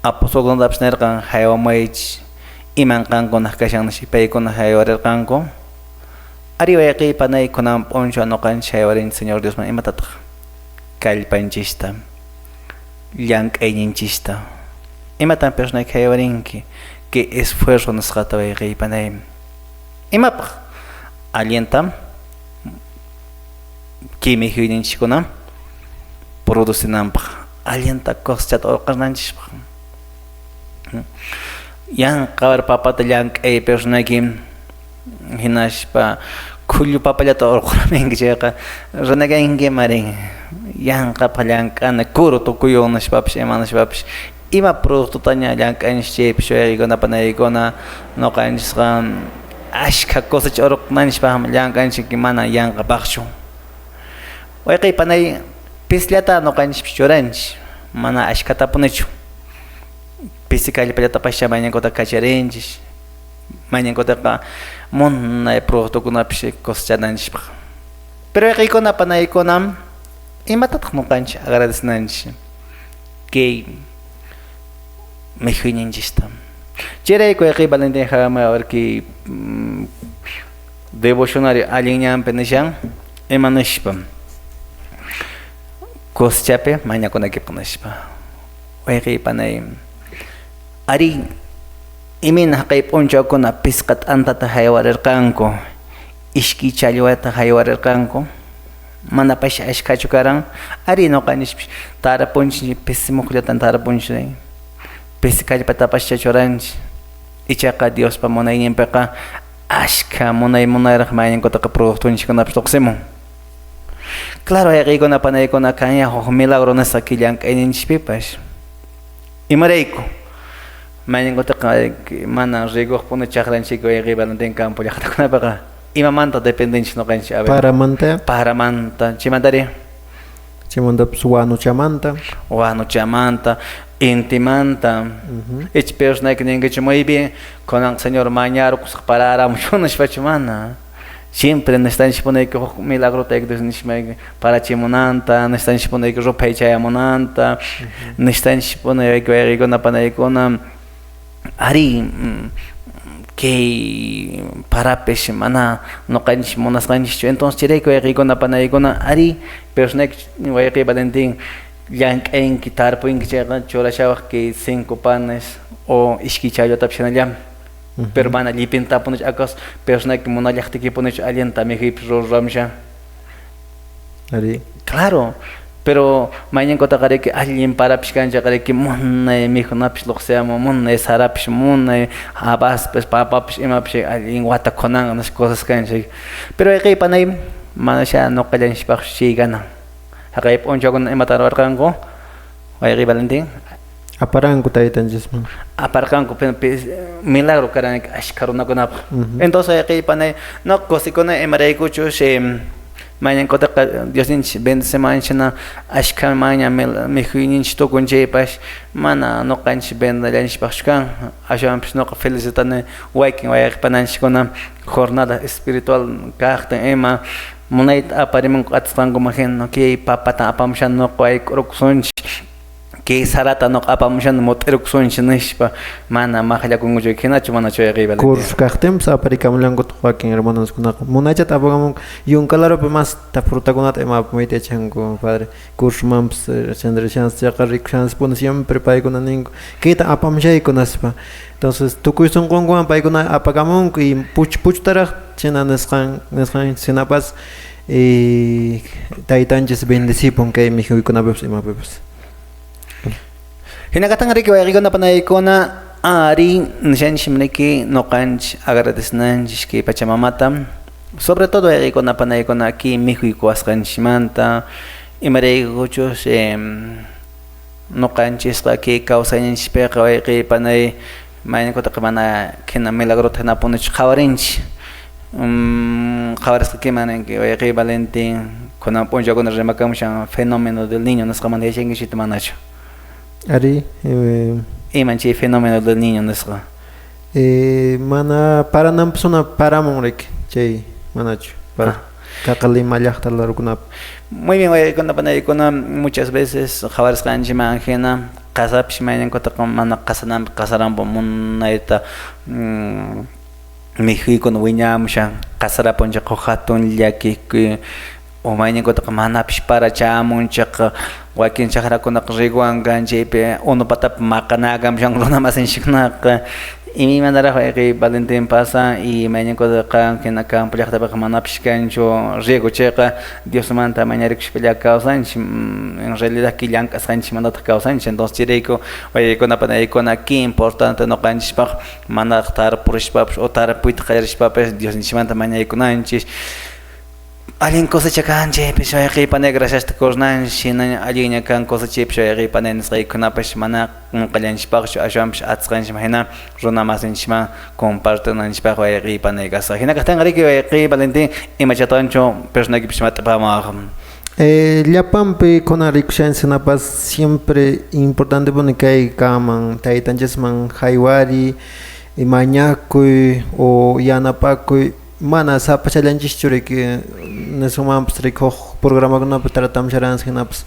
apostolcunatapis nerqan, "Jaywamuychi, iman qamcunaq cashan", nishpa, paycuna jaywarerqancu. Ari, wayqi panay, kunan p'unchaw noqanchi jaywarinchi Señor Diosman, ¿imatataq? Kallpanchista, llank'ayninchista. ¿Imatam personayki jaywarinki que esfuerzo nisqata, wayqi panay? ¿Imapaq? Allintam que micuyninchiccuna producinanpaq, allinta cosechata orqonanchikpaq. Yanqa papata llank'ay personayki, jinashpa cullu papallata orqoramunki chayqa, rinakankimarin yanqapaq llank'ana, kuru tukuyoq nishpapis, ima nishpapis, ima productotaña llank'anchis chaypis, wayqikuna, panaykuna, noqanchikqa ashkha cosecha orqonanchikpaqmi llank'anchik, mana yanqapaqchu. Wayqi panay, pisllata noqanchikpis churanchik, mana ashkhatapunichu. Pisi kallpallatapascha maynincutaqa kacharinchik, maynincutaqa munay productocunapis cosechananchikpaq. Pero wayqikuna, panaykuna, ¿imatataq noqanchik agradecenanchik kay micuyninchikta? Chayrayku wayqi Valentin Jama, a ver, kay, mm, devocionario allinyanpi nishan, ¿ima nishpa? Cosechapi mañacunequipaq nishpa. Wayqi panay, ari, imin jaqay p'unchawcuna pisqa t'antata jaywarerqancu, ishqui challwata jaywarerqancu, manapash ashkhachu caran. Ari, noqanchikpis tarapunchik, pisi muqllatan tarapunchik, pisi kallpatapascha churanchik. Ichaqa Diospa munayninpiqa ashkha munay munayraq maynincutaqa productonchikcunapis toqsimun. Claro, wayqikuna, panaykuna, canyaq juc milagro nisqa llank'ayninchikpipash. ¿Imaraycu? Maynincutaqa mana ricoqpuni chaqranchik wayqi Valentin campo llaqtacunapiqa. ¿Imamanta dependenchik noqanchik? A ver. Paramanta. Paramanta. Chaymantari. Chaymantapis wanuchamanta. Wanuchamanta, intimanta. Ujú. Icha personayki ninkichu, muy bien, kunanqa Señor mañarcusqa pararamushun nishpachu, mana. Siempre necesitanchikpunayki juc milagrota Dios nishpa parachimunanta, necesitanchikpunayki ruphay chayamunanta, ujú, necesitanchikpunayki wayqikuna, panaykuna, Ari, mm, key parapish mana noqanchis munasqanchikchu. Entonces, chayrayku wayqikuna, panaykuna, ari, personayki wayqi Valentin, llank'ayanki, tarpuyanki chayqa, churashawaq key cinco panes o ishkay challwatapish hinallam. Ujú. Pero mana llipinta apunachu, acaso personayki munallaqtiquipunichu allinta mikhuypis ruramusha. Ari. Claro, pero maynincutaq riki allin parapish kanchaq riki, munay mikhunapis lloqsiyamun, munay sarapish, munay habaspis, papapish, imapis allin wata kunanqa, nas cosas kanchaq. Pero wayqi panay, manasha noqallanchispaqchu chëkana. Haqay p'unchawkuna imata rurarqanku, wayqi Valentin? Aparanku Taytanchisman. Aparqanku, pe-, pe-, milagro karan ashkha runakunapaq. Ujú. Entonces, wayqi panay, noqa cosikuna imaraykuchus, em, maynincutaqa Diosninchis bendeciman, china ashkha maña mil-, mikhuyninchis tukun chaypash, mana noqanchis bendallanchispaqchu kan. Ashwanpis noqa felicitani wakin wayqi pananchiskuna jornada espiritual kaqtin ima, munayta aparimunqa atisqankuman jina, key papata apamushani noqa wayk'urucusunchi, key sarata noqa apamushani mut'irucusunchi nishpa, mana maqllakuncuchu, jinachu manachu wayqi Valentin? Curso kaqtinpis aparicamullancutaq wakin hermanoskunaqa. Munaychata apacamunqa, yunca ladopi masta frutacunata ima apamuyta yachancu, padre. Cursomanpis, eh, chandrishansi, chayqa ricushantsikuna siempre paycuna ninku, queta apamushaycu nispa. Entonces, tucuy sonqoncuwan paycuna apacamuncu y puch-, puchtaraq china nisqan, nisqan chinapas, y Taytanchis bendecipun cay mikhuycunapipas imapipas. Jina caqtanriki wayqicuna panaykuna, ari, nishanchis imariki, noqanchis agradecenanchis cay Pachamamata, sobre todo wayqicuna panaykuna cay mikhuycuwasqanchimanta, imaraykuchus, em, noqanchisqa cay cawsayninchispiqa wayqi panay, maynincutaqa mana jina milagrota jinapunichu qhawarinchi. Mm, qhawarisqa kimaninki, wayqi Valentin, kunan p'unchawkuna rimacamushan fenómeno del Niño nisqamanta yachanquishitu manachu? Ari, eh, iman chay fenómeno del Niño nisqa? Eh, mana parananpis una paramunriki, chay, manachu? Para, ah, Caqalima llaqta larucunapa. Muy bien, wayqicuna, panaykuna, muchas veces qhawarisqanchiman jina, qasapish maynincutaqa mana qasananpaq qasaranpaq munayta, mm, mikhuykuna wiñamushan, qasarapunchik jatun llakiku, o maynincutaqa manapish para chämunchik, wakin chakrakunaqa rikuwan kan, chaypi unu patapa maqanäkamushan runamasinchikkunaqa. Imanaraq wayqi Valentin pasan, y maynincutaqa jina campo llaqtapiqa manapish kanchu riku, chayqa Diosmanta mañaricushpalla cawsanchik, mm, en realidad que llank'asqanchikmantataq cawsanchik. Entonces, chayrayku wayqicuna, panaykuna, qué importante noqanchikpaq manaq tarpurishpapish o tarpuyta qallarishpapish Diosninchikmanta mañaycunanchik. Allin cosecha can chaypish wayqi panay graciasta qonanchik, jina allinña can cosechapish wayqi panay nisqaykunapash mana qonqallanchikpaqchu, ashwanpish atisqanchikman jina runamasinchikman compartinanchikpaq wayqi panay kasqa. Jina caqtanriki wayqi Valentin, imachatawanchu personaykipish mat'ipämäq. Eh, llapanpi kunan ricushqanchik jinapas siempre importantepuni caycaman Taytanchisman jaywari, y mañacuy o yanapacuy, mana sapachallanchikchu riki, nesunmanpas riki juc programacunapi tratamusharanchik jinapas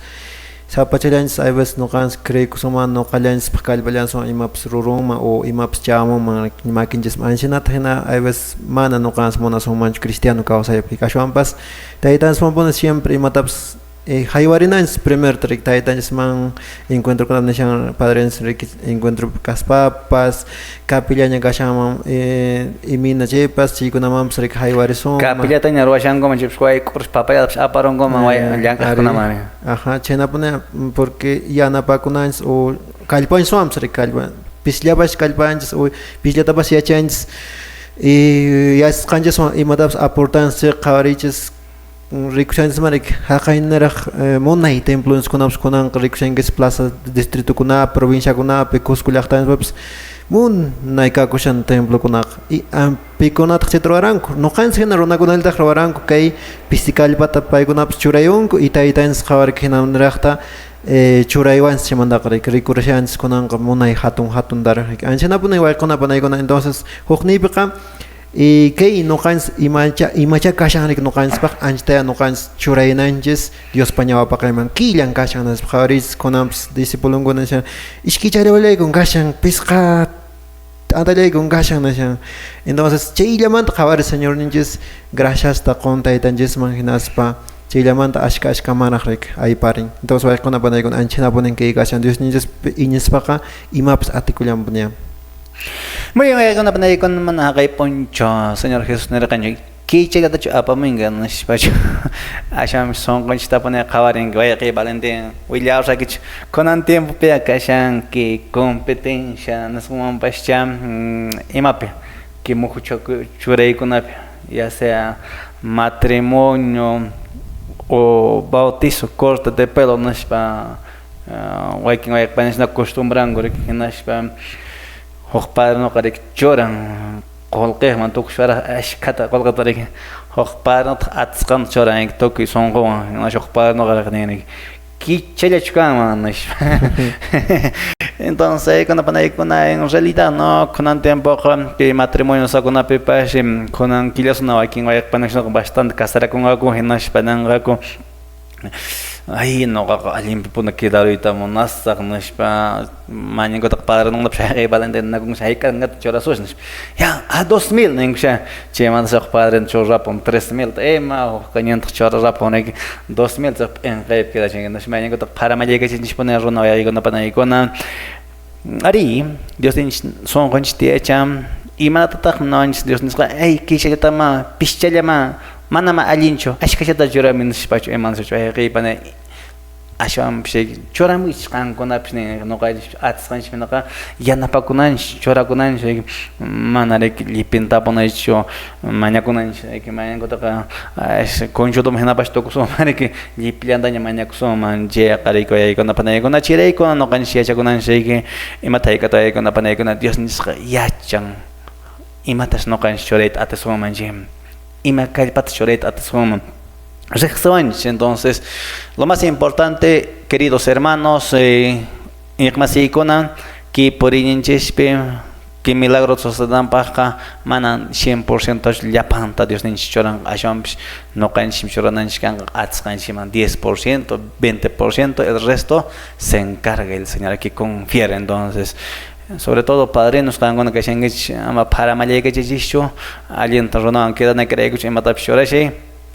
sapachallanchik, a veces noqanchik creyicusunman noqallanchikpaq callpallanchikwan imapis rurunman o imapis chämunman maquinchisman. Anshinata jina a veces mana noqanchik munasunmanchu cristiano cawsayapaq. Ashwanpas Taytanchismanpuni siempre imatapis, eh, jaywarinanchik primerta riki Taytanchisman, encuentrocunata nishan padrenchis riki encuentro caspapas, capillaña cashanman, eh, imina chaypas, chaycunamanpas riki jaywarisunman. Capillataña ruwashancuman, chaypis waycurus papayatapish aparuncuman, way-, eh, llancaqcunaman. Ajá, chaynapuni, porque yanapacunanchis o kallpanchis suwamsa riki, kallpa, pisllapash kallpanchis o pisllatapash yachanchis, y yachasqanchis suwam imatapis aportanchis, qhawarichis, ricushqanchisman riki, jaqayniraq, eh, munay templonchis kunapis kunanqa ricushqanquis plaza distritucunapa, provinciacunapi, Cusco llaqtanchispapis munay cacushan templocunaqa. Y, am, picunataq chayta ruwarancu? Noqanchis jina runacunallataq ruwarancu, cay pisi callpata paycunapis churayuncu y Taytanchis qhawarca jinaniraqta, eh, churaywanchis chaymantaqa ric-, ricurushanchis kunanqa munay jatun jatuntaraq ric-, anchanapunin wayqicuna panaykuna. Entonces, jucniypiqa, y cay noqanchis imacha, imacha cashan ric noqanchispaq, anchata noqanchis churayananchis Diospa ñawpaqman. Quillan cashan, nispa qhawarichis, kunanpis discipuloncuna nishan, ishquichariwallaykun cashan, pisqa atallaycun cashan nishan. Entonces, chayllamanta qawari Señorninchis graciasta qon Taytanchisman, hinaspa chayllamanta ashca ashcamanraq ayparin. Entonces, wayqikuna panaykuna ancha jinapunin quecashan, Diosninchis iñispaqa imapis aticullanpunin. Muy bien, wayqikuna panaykuna, mana jaqaypunchu, Señor Jesús nirqanchi, "Kichallatachu apamunqa," nishpachu. Ashawanpis sonqonchistapuni qawarinqa, wayqi Valentin, willawashakichu. Kunan tiempopiqa kashanki competencia, nisqanmanpascha, mm, imapi, que muju chu-, churaykunapi, ya sea matrimonio o bautizo, corte de pelo, nishpa, ah, wakin wayqipanchikna costumbranku riki, hinashpa, juc padre noqa riki churan, qolqeqman tucushparaq ashcata qolqeta riki. Juc padre noqa atscanta churan tucuy sonqowan, hinashpa juc padre noqa riki nin riki, "Kichallachu canman," nishpa. Entonces, wayqikuna panaykuna, en realidad, no, kunan tiempoqa que matrimonio sacunapipash, em, kunan quillasuna wakin wayqipanchikna bastante casaraconqacu, hinashpa ninqacu, "Ay, noqaqa allinpipuna quedaruyta munasaq," nishpa, mañancutaqa padrenonpis, "Ay, Valentin, nacunshi, ay, cangata churasush," nishpa. "Ya, a dos mil," nincush. Chemanta shoq padren churapun tres mil, ima, juc cañantaq churarapun, dos mil tseq p'enqepi quedashan, nishpa, mañancutaqa paramallaycachinchikpuni runa wayqikuna panaykuna. Ari, Diosninchis sonqonchista yachan. Imanatataq noqanchis Diosninchis, "Ay, kichallataman, pischallama, manama allinchu, ashcallata churami," nishpachu, imanaspachu, ay, qepanay, ashawanpis churamuychis qankunapis, nin, noqanchis atscanchis noqa yanapacunanchis, churacunanchis, manaraq llipintapunaychu mañacunanchis, mañancutaqa, ah, es conchutum jinapash tucusunman riki, llipillantaña mañacusunman. Cheqa ricuyaycuna panaykuna, chiraykuna noqanchis yachacunanchis riki, imata jaycatayaycuna panaykuna Diosninchis yachan, imatas noqanchis churayta atisunman, ima callpatas churayta atisunman, rejsiwanchis. Entonces, lo más importante, queridos hermanos, eh, iñiqmasïcuna, que puriyninchispi que milagro sucedananpaqqa manan cien por ciento llapanta Diosninchis churanqa, ashawanpis noqanchis churananchis canqa atscanchiman diez por ciento, veinte por ciento, el resto se encarga el Señor, hay que confiar. Entonces, sobre todo padrinos, qankuna kashankichis, ama paramallaycachichischu, allinta runawan quedanakiraycuchus imatapis churashay,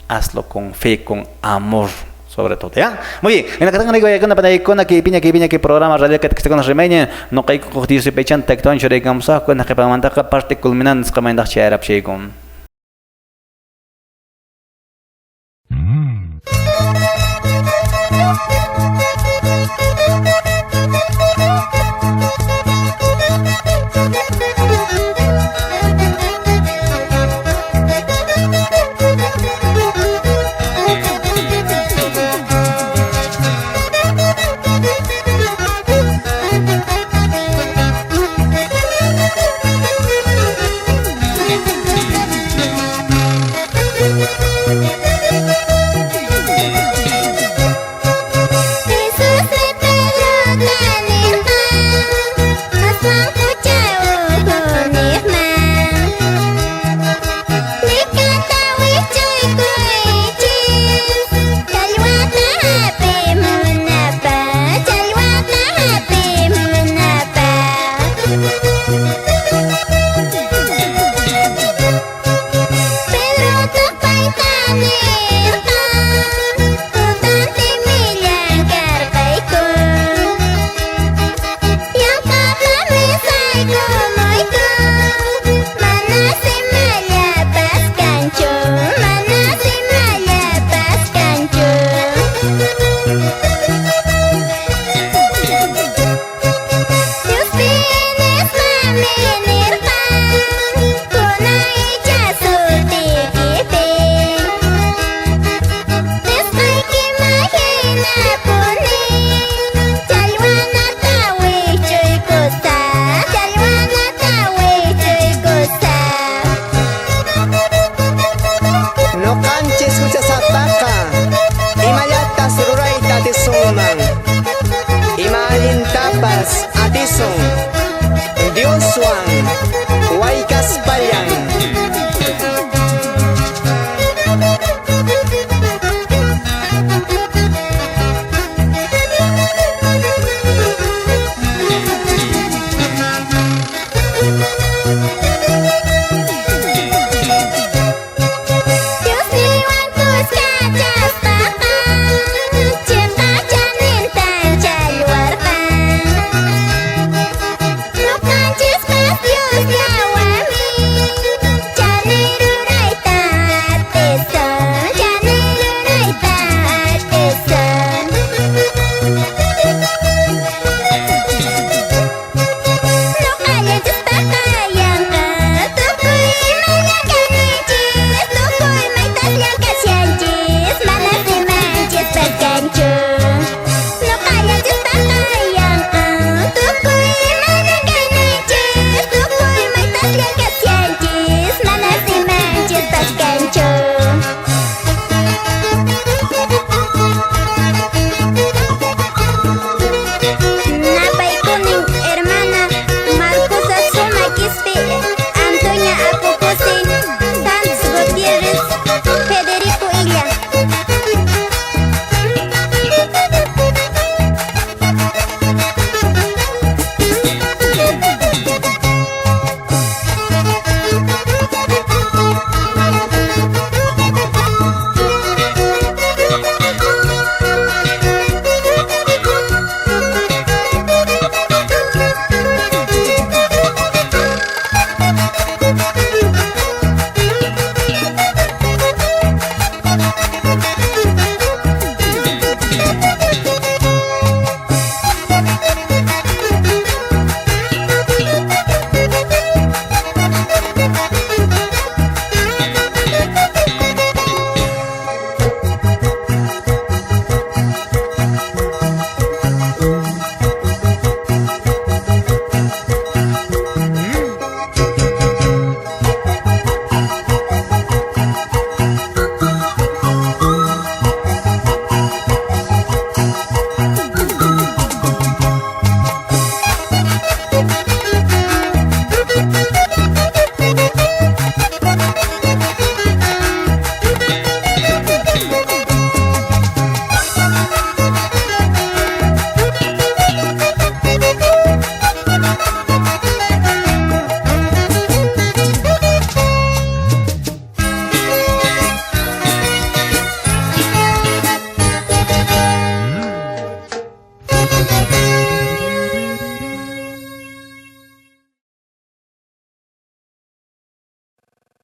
hazlo con fe, con amor, sobre todo, ¿ya? Muy bien, en la que tengo que programa Radio Catequistas Remeña, noqayku Dios y pechan tactawan churaycamusaq, cuenta qepamantaqa parte culminante nisqamantaqa chayarapshayku.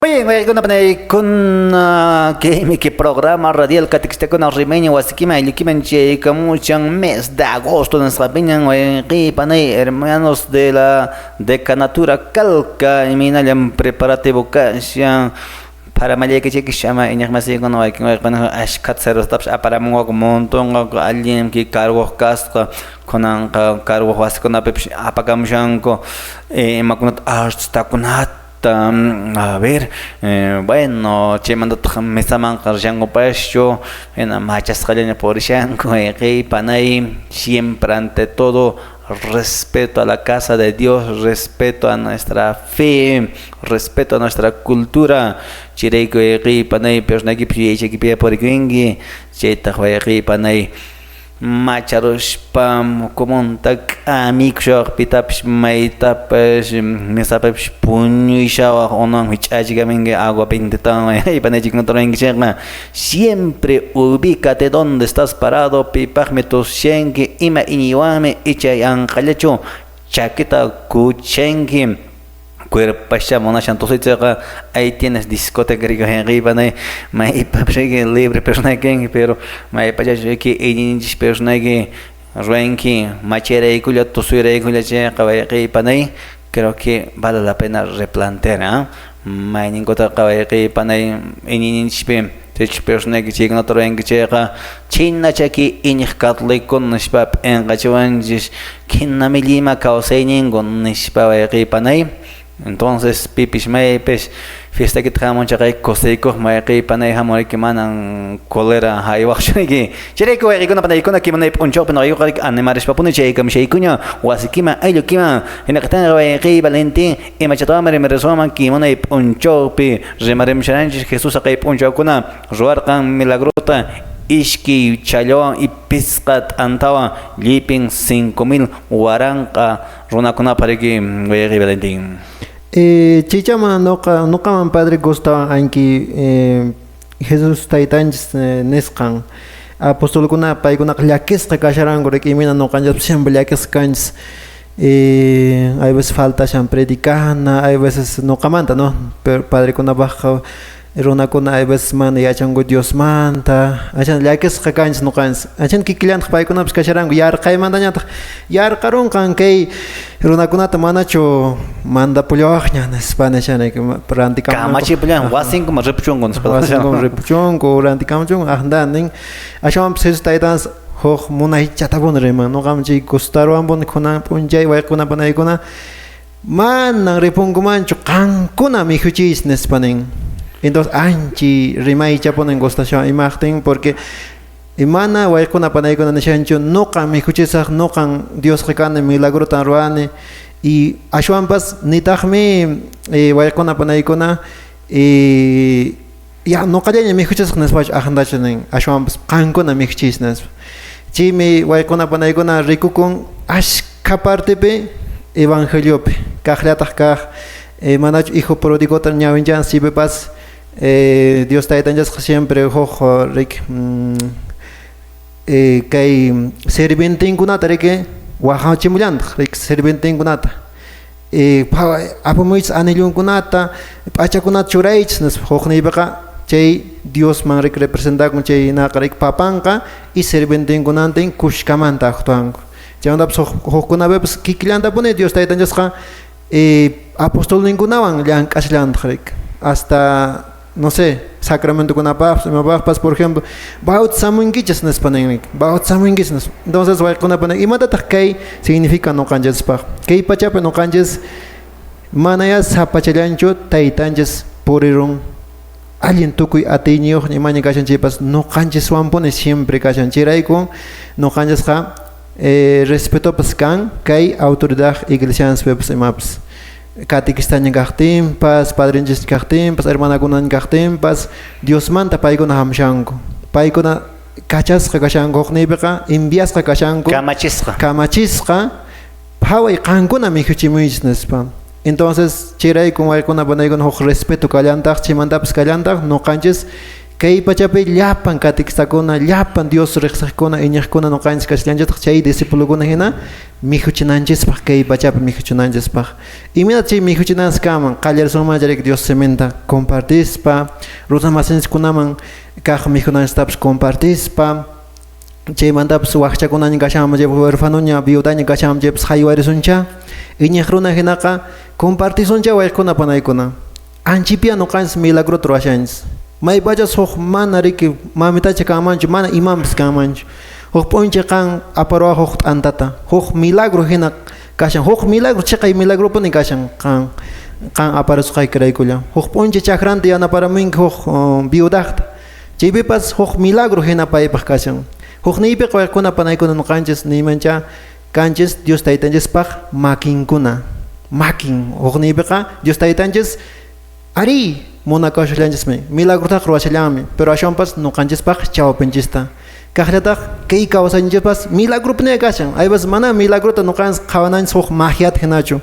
Bien, wayqikuna, panaykuna, kaymi que programa radial Catequistakuna Rimaynin Wasikiman Ayllukiman chayaykamushan mes de agosto nisqapiñan, wayqi panay, hermanos de la decanatura Calca, imaynallan preparativo kashan. Para mallaycachicus ama iñiq masïcuna, wayqi wayqikuna ashkhata cervezatapis aparamunqaku, montonqaku, allinmi cargoq kasqa, kunanqa cargoq wasicunapipis apakamushanku, eh, imakunata, artistacunata, mm, a ver, eh, bueno, chaymandataq mesamanqa rishankupashchu, hina machasqallaña purishanku, wayqi panay, siempre ante todo, respeto a la casa de Dios, respeto a nuestra fe, respeto a nuestra cultura. Chayrayku wayqi panay, personaykipis yuyaychakipiyä purikunki. Chaytaq wayqi panay, macharushpam, comunta k'amikushawaq, pitapis maytapis, mesapipis puñushawaq, unuwan hich'achikaminki agua pintitawan, wayqi panaychikuna torrenki chayqa. Siempre ubícate donde estás parado, pipaqmi tushenki, ima iñiwanmi icha yanqallachu chakita kuchenki. Cuerpashcha munashan tusitseqa, ahí tienes discoteca rikuq yanqipana, maypapis riki libre personaki, pero maypachachus riki iñininchis personaki ruwanki, machiraykulla, tusiraykulla cheqa wayqipanay, creo que vale la pena replantear, ¿ah? Maynincutaqa wayqipanay iñininchikpi, sechus personayki chaykunata ruranki cheqa, china chaki iñiq catoliccuna nishpa p'enqachiwanchis, jina millima cawsaynincu nishpa wayqipanay. Entonces pipis maypis fiestaykita jamun cheqa, kusikuq wayqipanay jamuriki, manan colera jaywaqchu riki. Chayrayku wayqikuna panaykuna, kimanay p'unchawpi noqaykuqa animarishpapuni chaykamushaykuña wasikiman, ayllukiman. Jinaqa tanqa wayqi Valentín, imachata wamri Mariswanman kimanay p'unchawpi rimarimusharanchis, Jesusqa kay p'unchawkuna ruwarqan milagrota, ishkay challawan y pisqa t'antawan llipin cinco mil waranqa runakunapa riki, wayqi Valentín. Eh, chichama noqa, noqaman padre gustawan anki, eh, Jesus Taytanchis, eh, nisqan, apostolkuna paykunaqa llakisqa kasharanku, riki, imina noqanchis siempre llakisqa kanchis. Eh, hay veces faltashan predicana, hay veces noqamanta, ¿no? Pero padrekunapaqqa runakuna hay veces mana yachanku Diosmanta, achana llakisqa kanchis noqanchis. Achana kikillantaq paykunapis kasharanku, yarqaymantañataq yarqaronqan kay runakunata manachu mandapullawaqña, nispa nishanrayku, ma-, rantikamunanku. Kamachipullan, ajá, wasinkuman ripuchunku, nispa. Wasinkuman ripuchunku, rantikamuchunku, ajá, nin. Ashwanpis Jesus Taytanchis juj munaychatapuni riman, noqam chay gustaruwanpuni kunan p'unchay wayqikuna panaykuna, manan ripunkumanchu, qamkuna mikhuchis, nispa nin. Entonces anchi rimaychapunin gustashwan imaqtin, porque y mana wayqikuna panaykuna nishanchu, noqam mikhuchisaq, noqam Diosqa kani, milagrotam rurani. Y ashwanpas nitaqmi, eh, wayqikuna panaykuna, eh, ya, noqallaña mikhuchisaq nispachu, ajndachu nin, ashwanpas qamkuna mikhuchis, nispa. Chaymi wayqikuna panaykuna rikukun ashkha partepi evangeliopi, kaqllataq kaq, eh, manachu hijo prodigota ñawinchanchis chaypipas, eh, Dios Taytanchasqa siempre juj, eh, riki, mm, eh, kay sirvientencunata riki waqachimullantaq, riki, sirvientencunata. eh, pa-, apamuychis anilluncunata, p'achacunata churaychis, nispa. Huknïpiqa chay Diosman rec-, representacun, chay naqa rec papanqa y sirvientencunantin cushcamanta actuancu. Chaymantapis huk-, hukcunapipis quiquillantapuni Dios Taytanchikqa, eh, apostolnincunawan llanc'ashllantaqa rec. Hasta no sé, sacramentucunapaqpas, imapaqpas, por ejemplo, "Bautizamunquichis", nispa ninmi, "Bautizamunquichis", nispa. Entonces, wayqicunapa nin, "¿Imatataq cay significa noqanchispaq?" Cay pachapi noqanchis manayá sapachallanchu Taytanchis purirun, allin tucuy atiyniyoqña imaña kashan chaypas, noqanchiswanpuni siempre kashan. Chayraycun noqanchisqa, eh, respetopas can cay autoridad iglesianspipis imapis. Catequistaña caqtinpas, padrinchis caqtinpas, hermanacunaña caqtinpas, Diosmanta paycuna jamushancu. Paycuna cachasqa cashancu, huknïpiqa enviasqa cashancu. Kamachisqa. Kamachisqa, "Jaway, qancuna mijuchimuychis", nispa. Entonces, chayraycun wayqicuna, panaykuna huk respeto callantaq, chaymantapis callantaq, noqanchis cay pachapi llapan catequistacuna, llapan Dios reqsiqcuna, iñiqcuna noqanchis kashallanchiktaq chay discipulocuna jina, mijuchinanchispaq, cay pachapi mijuchinanchispaq. Imanata chay mijuchinanchis kanman? Qallarishunmanllarik Dios siminta compartispa, runa masinchikkunaman kaq mijunanchistapis compartispa, chaymantapis wacchakunaña kashanman, chaypis huerfanoña, viudaña kashanman, chaypis jaywarisunchá. Iñiq runa jinaqa compartisunchá, wayqikuna, panaykuna. Anchipia noqanchis milagrota rurashanchis. Maypachas huk mana riki mamitacha kanmanchu, mana imanpis kanmanchu. Huk p'unchaw qan aparwaq huk t'antata, huk milagro jina kashan. Huk milagro, cheqay milagropuni kashan qan, qan aparusqaykiraykulla. Huk p'unchaw chakranta yanaparamunki huk, uh, viudaqta. Chaypipas huk milagro jina paypaq kashan. Hukniypiqa wayqikuna, panaykuna, noqanchis niymanchá kanchis Dios Taytanchispaq maquincuna. Maquin, hukniypiqa Dios Taytanchis, arí, munacushallanchis milagrotaqa rurashallanmi, pero ashwanpas noqanchispaq chawpinchista. Kaqllataq kay cawsayninchikpas milagropuni kashan. Hay veces mana milagrota noqanchis qhawananchis huk magiata jinachu.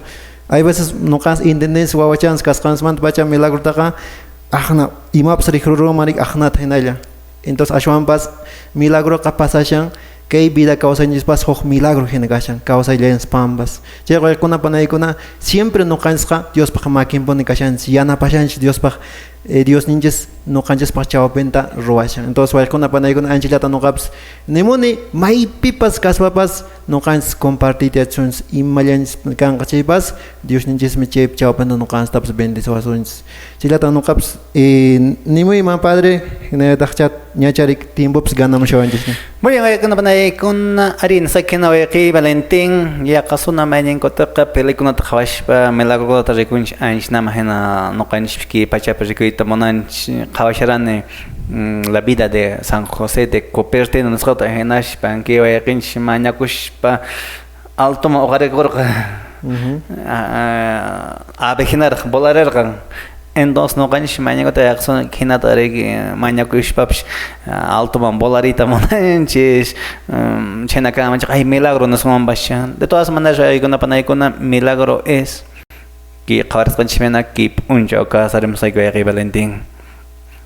Hay veces noqanchis intendencia wawachanchis kasqanchikmantapacha milagrotaqa ajna, imapis rijrurunmanri ajnata jinalla. Entonces, ashwanpas milagroqa pasashan, kay vida cawsayninchikpas huk milagro jina kashan, cawsayllanchispaqpas. Chayqa wayqikuna, panaykuna, siempre noqanchikqa Diospaq maquinpuni kashanchik, yanapashanchik Diospaq, eh, Diosninchik noqanchikpaq chawpinta ruwashan. Entonces, wayqikuna, panaykuna, anchallata noqapis nimuni, maypipas kaspapas noqanchik compartiyta yachashunchik, imallanchik kanqa chaypas, Diosninchikmi chay chawpinta noqanchiktapis bendeciwasunchik. Chayllata noqapis, eh, nimuyman, padre, hinallataqcha ñacharik tiempopis ganamushawanchikña. Muy bien, wayqikuna, panaykuna, ari, nasa kina wayqi Valentín, yaqa suna maynincutaqa pelekunata qhawashpa, milagrokunata rikunchik, anchis nama jina noqanchikpis kay pachapi rikuyta munanchik. Qhawasharani, mm, la vida de San José de Cupertino nisqata, jinashpa kay wayqinchik mañakushpa, altoman oqarikurqa. Ujú. A-, a-, ave jinaraq volarerqan. Entonces, noqanchik mañakuta yaqsun jinata riki, mañakushpapish, a, altoman volarita munanchis. Mm, chayna kanmanchik, ay, milagro nisunmanpash. De todas maneras, wayqikuna, panaykuna, milagro es que qhawarisqanchikmana kay p'unchaw casarimusqayki, wayqi Valentín.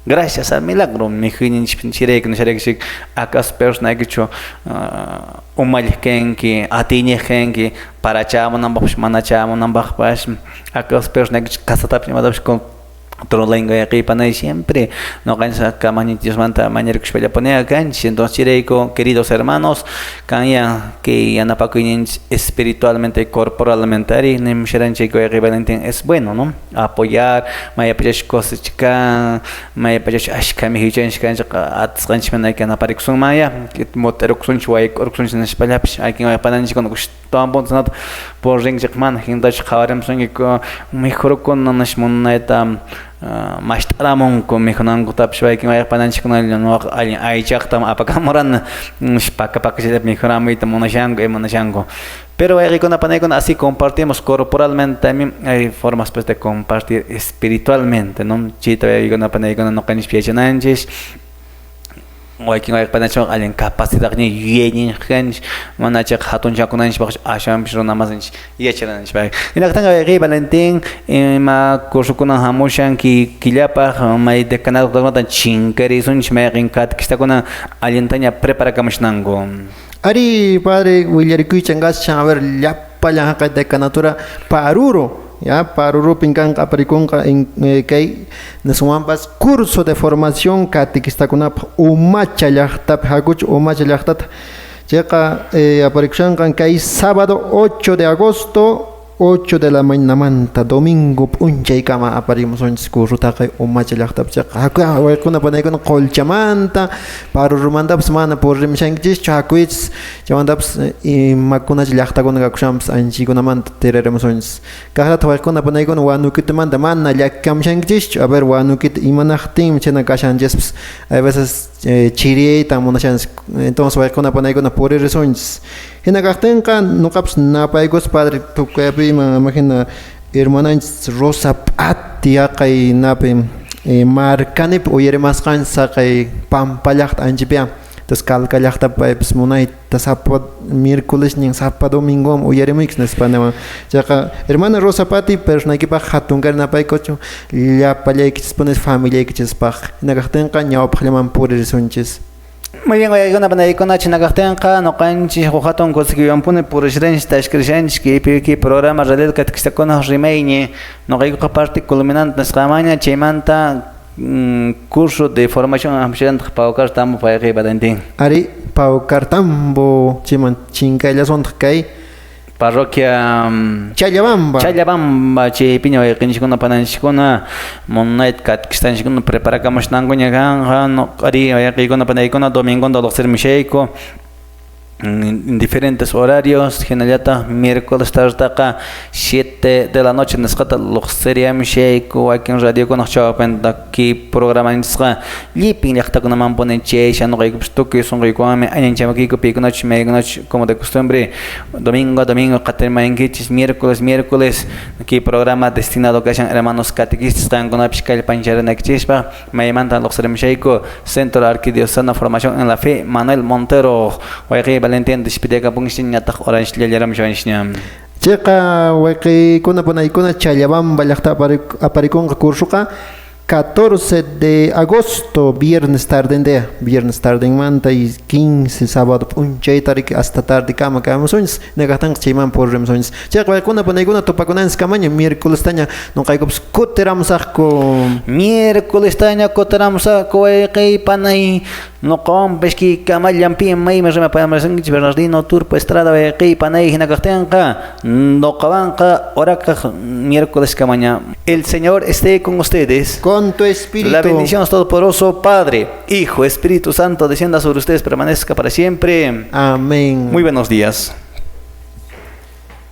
Gracias a milagro, mijuyninchikpita chirayki, nisharikichik, acaso personaykichu, ah, umalliq kanki, atiyniq kanki, para chämunanpaqpash, mana chämunanpaqpash, acaso personaykichu casatapish, imatapis controlanki, wayqi panay, siempre noqanchik Kamaqnin Diosmanta mañarikushpallapuni kanchik. Entonces, chirayku, queridos hermanos, kanya kay yanapakuyninchik espiritualmente y corporalmente ari nimusharanchik, wayqi Valentín, es bueno, ¿no? Apoyar, maypachash cosecha kan, maypachash ashkha mijuychanchik kanchik, atisqanchikmanayki yanaparikusunman ya, mut'irukusunchik, waykurukusunchik nishpallapish, aykin waypananchikkuna gushtawan puntanata purinchik, mana jintachu qhawarimusunkiku, mejorkuna nish munayta, ah, masht'aramunku mijunankutapish, waykin waypananchikkuna, noqa allin aychaqtam apakamurani, nish paka pakachallata mejoramuyta munashanku y munashanku. Pero wayqikuna, panaykuna, así compartimos corporalmente, también hay formas, pues, de compartir espiritualmente, ¿no? Chayta wayqikuna, panaykuna, noqanchikpis yachananchik. Waykin wayqi panaychikqa allin capacidadña yuyayninchik kanchik, manachi jatunchakunanchikpaqchu, ashwanpis runa masinchik yachananchikpaq. Hinaqtanqa wayqi Valentín, ima cursokunan jamushan ki-, killapaq, may decanadokunaman chinkarisunchik, mayqin catequistakunan allintaña preparakamushanku. Ari, padre, willarikuychan kashan, a ver, llap-, Pallan haqay decanatura Paruru, ya, Parurupin kanqa, aparikunqa en, eh, kay nisqanwanpas curso de formación catequistacunapaq Umacha llaqtapi, hakuchi Umacha llaqtata. Chayqa, eh, aparikushanqan kay sábado ocho de agosto, ocho de la mañanamanta domingo p'unchaykama aparimusunchis cursota kay Umacha llaqtapi. Chayqa haku, wayqikuna panaykuna Qolchamanta, Parurumantapis mana purimushankichischu, hakuychis. Chaymantapas, eh, imakunachi llaqtakuna kakushanpis anchicunamanta tirarimusunchis. Kaqtataq wayqikuna panaykuna Wanuquitumanta mana llakicamushankichischu. A ver, Wanuquita imanaqtinmi chayna kashanchispis, a veces, eh, chiriyayta munashanchis. Entonces, wayqikuna panaykuna puririsunchis. Jina kaqtinqa, noqapis napaykus Padre Tucuyapïman, imagina, hermananchis Rosa Pati, haqay napi, eh, marcanipi uyarimasqanchis, haqay Pampa llaqta anchipiyä. Entonces, Calca llaqtapi paypis munayta sapa miércolesnin, sapa domingowan uyarimuykichis, nispa niwan. Chayqa, hermana Rosa Pati, personaykipaq jatun cari napaykuchun, llapallaykichispunis familiaykichispaq. Jina kaqtinqa, ñawpaqllaman puririsunchis. Muy bien, wayqikuna, panaykuna, china kaqtinqa, noqanchis juq jatun kusikiwanpuni purishranchis, tashkirishanchis, kay, kay programa Realidad Catequistacunaq Rimayñi, noqaykuqa parte culminante nisqamanña, chaymanta, mm, curso de formación amushirantaq Pau Cartambo, wayqiy Valentín. Ari, Pau Cartambo, chayman chinkayllasontaq kay parroquia, mm, Challabamba. Challabamba, chaypiña wayqinchikkuna, pananchikkuna, munayta catequistanchikkuna preparakamushtankuña kanqa, noqari wayqikuna, panaykuna, domingonta lluqsirimushayku, mm, en diferentes horarios, jinallataq miércoles tardetaqa siete de la noche nisqata lluqsiriyamushayku, wakin radiokunaq chawapinta kay programanchikqa llipin llaqtakunamanpuni chayasha, noqaykupis tukuy sonqoykuwanmi añanchamakuyku, pikunachu maykunachu, como de costumbre, domingo a domingo qatirimankichis, miércoles, miércoles, kay programa destinado kashan hermanos catequistas, qankunapis kallpancharinakichishpa, maymanta lluqsirimushayku, Centro Arquidiocesano Formación en la Fe, Manuel Montero, wayqiy Valentín, despidiyakapunkichis, ñataq horanchis llallaramushawanchikña. Chayqa, wayqikuna, panaykuna, Challabamba llaqta apari-, aparikunqa cursoqa, catorce de agosto, viernes tarden dia, viernes tardenmanta y quince, sábado p'unchaytariki hasta tardekama kayamusunchis, nigaqtanqa chayman purimusunchis. Chayqa, wayqikuna, panaykuna, tupakunanchiskamaña, miércolestaña noqaykupis kutiramusaqku. Miércolestaña kutiramusaqku, wayqiy panay. Noqawanpis kay kamallanpim mayman rimapämarqankichis Bernardino Turpo Estrada wayqiy panay, jina kaqtinqa, noqawanqa horacaq miércoleskamaña. El Señor esté con ustedes. Con tu espíritu. La bendición todopoderoso, Padre, Hijo, Espíritu Santo, descienda sobre ustedes, permanezca para siempre. Amén. Muy buenos días.